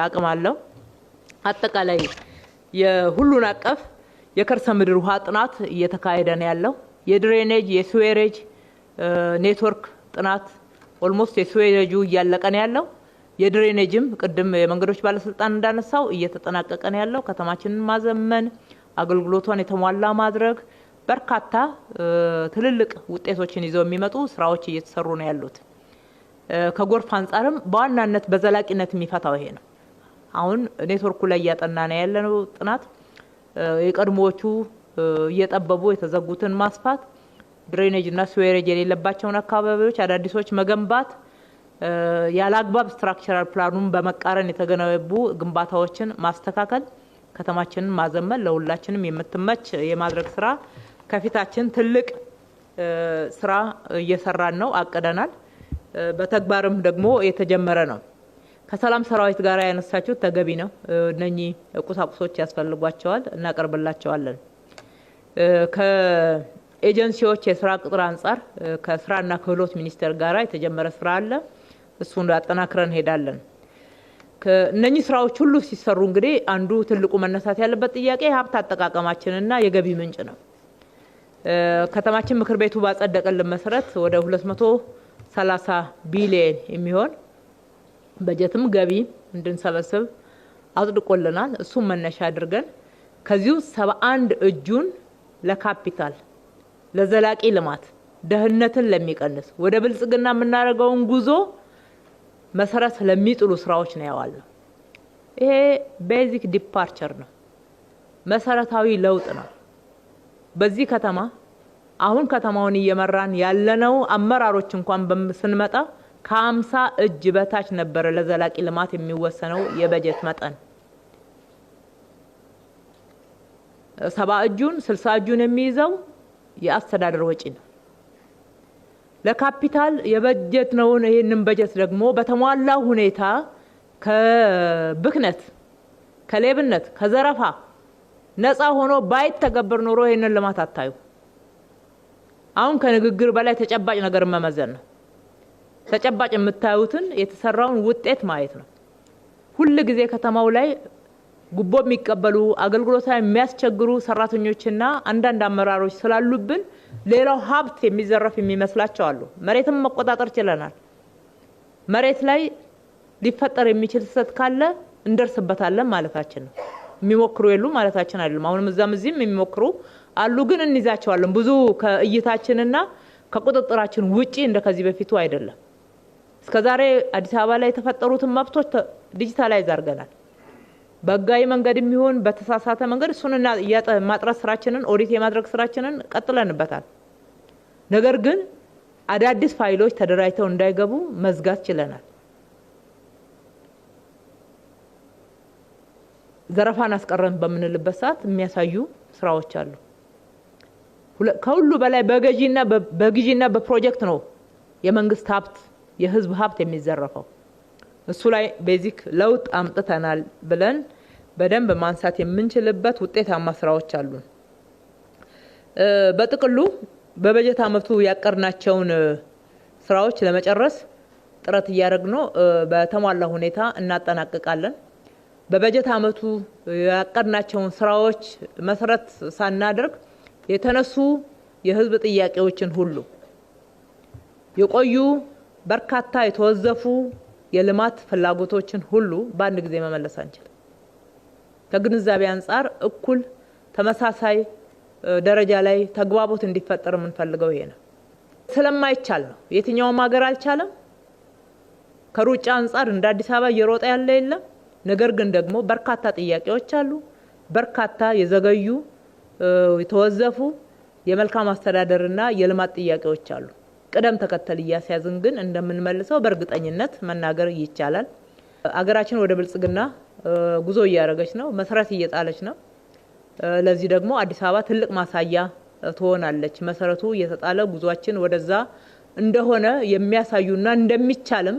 አቅም አለው። አጠቃላይ የሁሉን አቀፍ የከርሰ ምድር ውሃ ጥናት እየተካሄደ ነው ያለው። የ drainage የ sewerage network ጥናት almost የ sewerage ኡ እያለቀ ነው ያለው። የ drainage ም ቅድም የመንገዶች ባለስልጣን እንዳነሳው እየተጠናቀቀ ነው ያለው። ከተማችንን ማዘመን፣ አገልግሎቷን የተሟላ ማድረግ በርካታ ትልልቅ ውጤቶችን ይዘው የሚመጡ ስራዎች እየተሰሩ ነው ያሉት። ከጎርፍ አንጻርም በዋናነት በዘላቂነት የሚፈታው ይሄ ነው። አሁን ኔትወርኩ ላይ እያጠና ነው ያለነው ጥናት። የቀድሞዎቹ እየጠበቡ የተዘጉትን ማስፋት፣ drainage እና sewerage የሌለባቸውን አካባቢዎች አዳዲሶች መገንባት፣ ያለአግባብ structural plan ኡን በመቃረን የተገነቡ ግንባታዎችን ማስተካከል፣ ከተማችንን ማዘመን፣ ለሁላችንም የምትመች የማድረግ ስራ ከፊታችን ትልቅ ስራ እየሰራን ነው፣ አቅደናል። በተግባርም ደግሞ የተጀመረ ነው። ከሰላም ሰራዊት ጋር ያነሳችሁት ተገቢ ነው። እነኚህ ቁሳቁሶች ያስፈልጓቸዋል፣ እናቀርብላቸዋለን። ከኤጀንሲዎች የስራ ቅጥር አንጻር ከስራና ክህሎት ሚኒስቴር ጋር የተጀመረ ስራ አለ። እሱን አጠናክረን እንሄዳለን። እነኚህ ስራዎች ሁሉ ሲሰሩ እንግዲህ አንዱ ትልቁ መነሳት ያለበት ጥያቄ የሀብት አጠቃቀማችንና የገቢ ምንጭ ነው። ከተማችን ምክር ቤቱ ባጸደቀልን መሰረት ወደ 230 ቢሊየን የሚሆን በጀትም ገቢ እንድንሰበስብ አጽድቆልናል። እሱም መነሻ አድርገን ከዚሁ 71 እጁን ለካፒታል፣ ለዘላቂ ልማት፣ ድህነትን ለሚቀንስ፣ ወደ ብልጽግና የምናደርገውን ጉዞ መሰረት ለሚጥሉ ስራዎች ነው ያዋልነው። ይሄ basic departure ነው፣ መሰረታዊ ለውጥ ነው። በዚህ ከተማ አሁን ከተማውን እየመራን ያለነው አመራሮች እንኳን ስንመጣ ከ50 እጅ በታች ነበረ ለዘላቂ ልማት የሚወሰነው የበጀት መጠን። 70 እጁን 60 እጁን የሚይዘው የአስተዳደር ወጪ ነው። ለካፒታል የበጀት ነው። ይሄንን በጀት ደግሞ በተሟላ ሁኔታ ከብክነት፣ ከሌብነት፣ ከዘረፋ ነፃ ሆኖ ባይተገበር ኖሮ ይሄንን ልማት አታዩ። አሁን ከንግግር በላይ ተጨባጭ ነገር መመዘን ነው። ተጨባጭ የምታዩትን የተሰራውን ውጤት ማየት ነው። ሁል ጊዜ ከተማው ላይ ጉቦ የሚቀበሉ፣ አገልግሎት ላይ የሚያስቸግሩ ሰራተኞችና አንዳንድ አመራሮች ስላሉብን ሌላው ሀብት የሚዘረፍ የሚመስላቸው አሉ። መሬትም መቆጣጠር ችለናል። መሬት ላይ ሊፈጠር የሚችል ስህተት ካለ እንደርስበታለን ማለታችን ነው። የሚሞክሩ የሉ ማለታችን አይደለም። አሁንም እዛም እዚህም የሚሞክሩ አሉ፣ ግን እንይዛቸዋለን። ብዙ ከእይታችንና ከቁጥጥራችን ውጪ እንደ ከዚህ በፊቱ አይደለም። እስከዛሬ አዲስ አበባ ላይ የተፈጠሩትን መብቶች digitalize አድርገናል። በህጋዊ መንገድ የሚሆን በተሳሳተ መንገድ እሱን ማጥራት ስራችንን፣ ኦዲት የማድረግ ስራችንን ቀጥለንበታል። ነገር ግን አዳዲስ ፋይሎች ተደራጅተው እንዳይገቡ መዝጋት ችለናል። ዘረፋን አስቀረን በምንልበት ሰዓት የሚያሳዩ ስራዎች አሉ። ከሁሉ በላይ በግዢና በፕሮጀክት ነው የመንግስት ሀብት፣ የህዝብ ሀብት የሚዘረፈው። እሱ ላይ basic ለውጥ አምጥተናል ብለን በደንብ ማንሳት የምንችልበት ውጤታማ ስራዎች አሉን። በጥቅሉ በበጀት አመቱ ያቀድናቸውን ስራዎች ለመጨረስ ጥረት እያደረግን ነው። በተሟላ ሁኔታ እናጠናቅቃለን። በበጀት አመቱ ያቀድናቸውን ስራዎች መሰረት ሳናደርግ የተነሱ የህዝብ ጥያቄዎችን ሁሉ፣ የቆዩ በርካታ የተወዘፉ የልማት ፍላጎቶችን ሁሉ በአንድ ጊዜ መመለስ አንችልም። ከግንዛቤ አንጻር እኩል ተመሳሳይ ደረጃ ላይ ተግባቦት እንዲፈጠር የምንፈልገው ይሄ ነው። ስለማይቻል ነው። የትኛውም ሀገር አልቻለም። ከሩጫ አንጻር እንደ አዲስ አበባ እየሮጠ ያለ የለም። ነገር ግን ደግሞ በርካታ ጥያቄዎች አሉ። በርካታ የዘገዩ፣ የተወዘፉ የመልካም አስተዳደርና የልማት ጥያቄዎች አሉ። ቅደም ተከተል እያስያዝን ግን እንደምንመልሰው በእርግጠኝነት መናገር ይቻላል። አገራችን ወደ ብልጽግና ጉዞ እያደረገች ነው፣ መሰረት እየጣለች ነው። ለዚህ ደግሞ አዲስ አበባ ትልቅ ማሳያ ትሆናለች። መሰረቱ እየተጣለ ጉዟችን ወደዛ እንደሆነ የሚያሳዩና እንደሚቻልም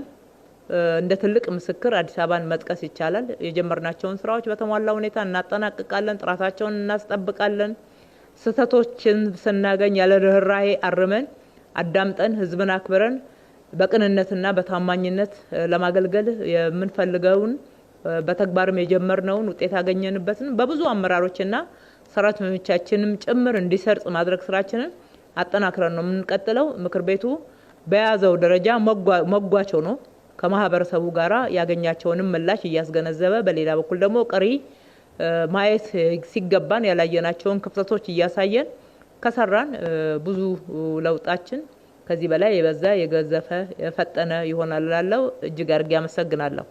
እንደ ትልቅ ምስክር አዲስ አበባን መጥቀስ ይቻላል። የጀመርናቸውን ስራዎች በተሟላ ሁኔታ እናጠናቅቃለን፣ ጥራታቸውን እናስጠብቃለን። ስህተቶችን ስናገኝ ያለ ርህራሄ አርመን፣ አዳምጠን፣ ህዝብን አክብረን በቅንነትና በታማኝነት ለማገልገል የምንፈልገውን፣ በተግባርም የጀመርነውን ውጤት ያገኘንበትን በብዙ አመራሮችና ሰራተኞቻችንም ጭምር እንዲሰርጽ ማድረግ ስራችንን አጠናክረን ነው የምንቀጥለው። ምክር ቤቱ በያዘው ደረጃ መጓቸው ነው ከማህበረሰቡ ጋራ ያገኛቸውንም ምላሽ እያስገነዘበ፣ በሌላ በኩል ደግሞ ቀሪ ማየት ሲገባን ያላየናቸውን ክፍተቶች እያሳየን ከሰራን ብዙ ለውጣችን ከዚህ በላይ የበዛ፣ የገዘፈ፣ የፈጠነ ይሆናል እላለሁ። እጅግ አድርጌ አመሰግናለሁ።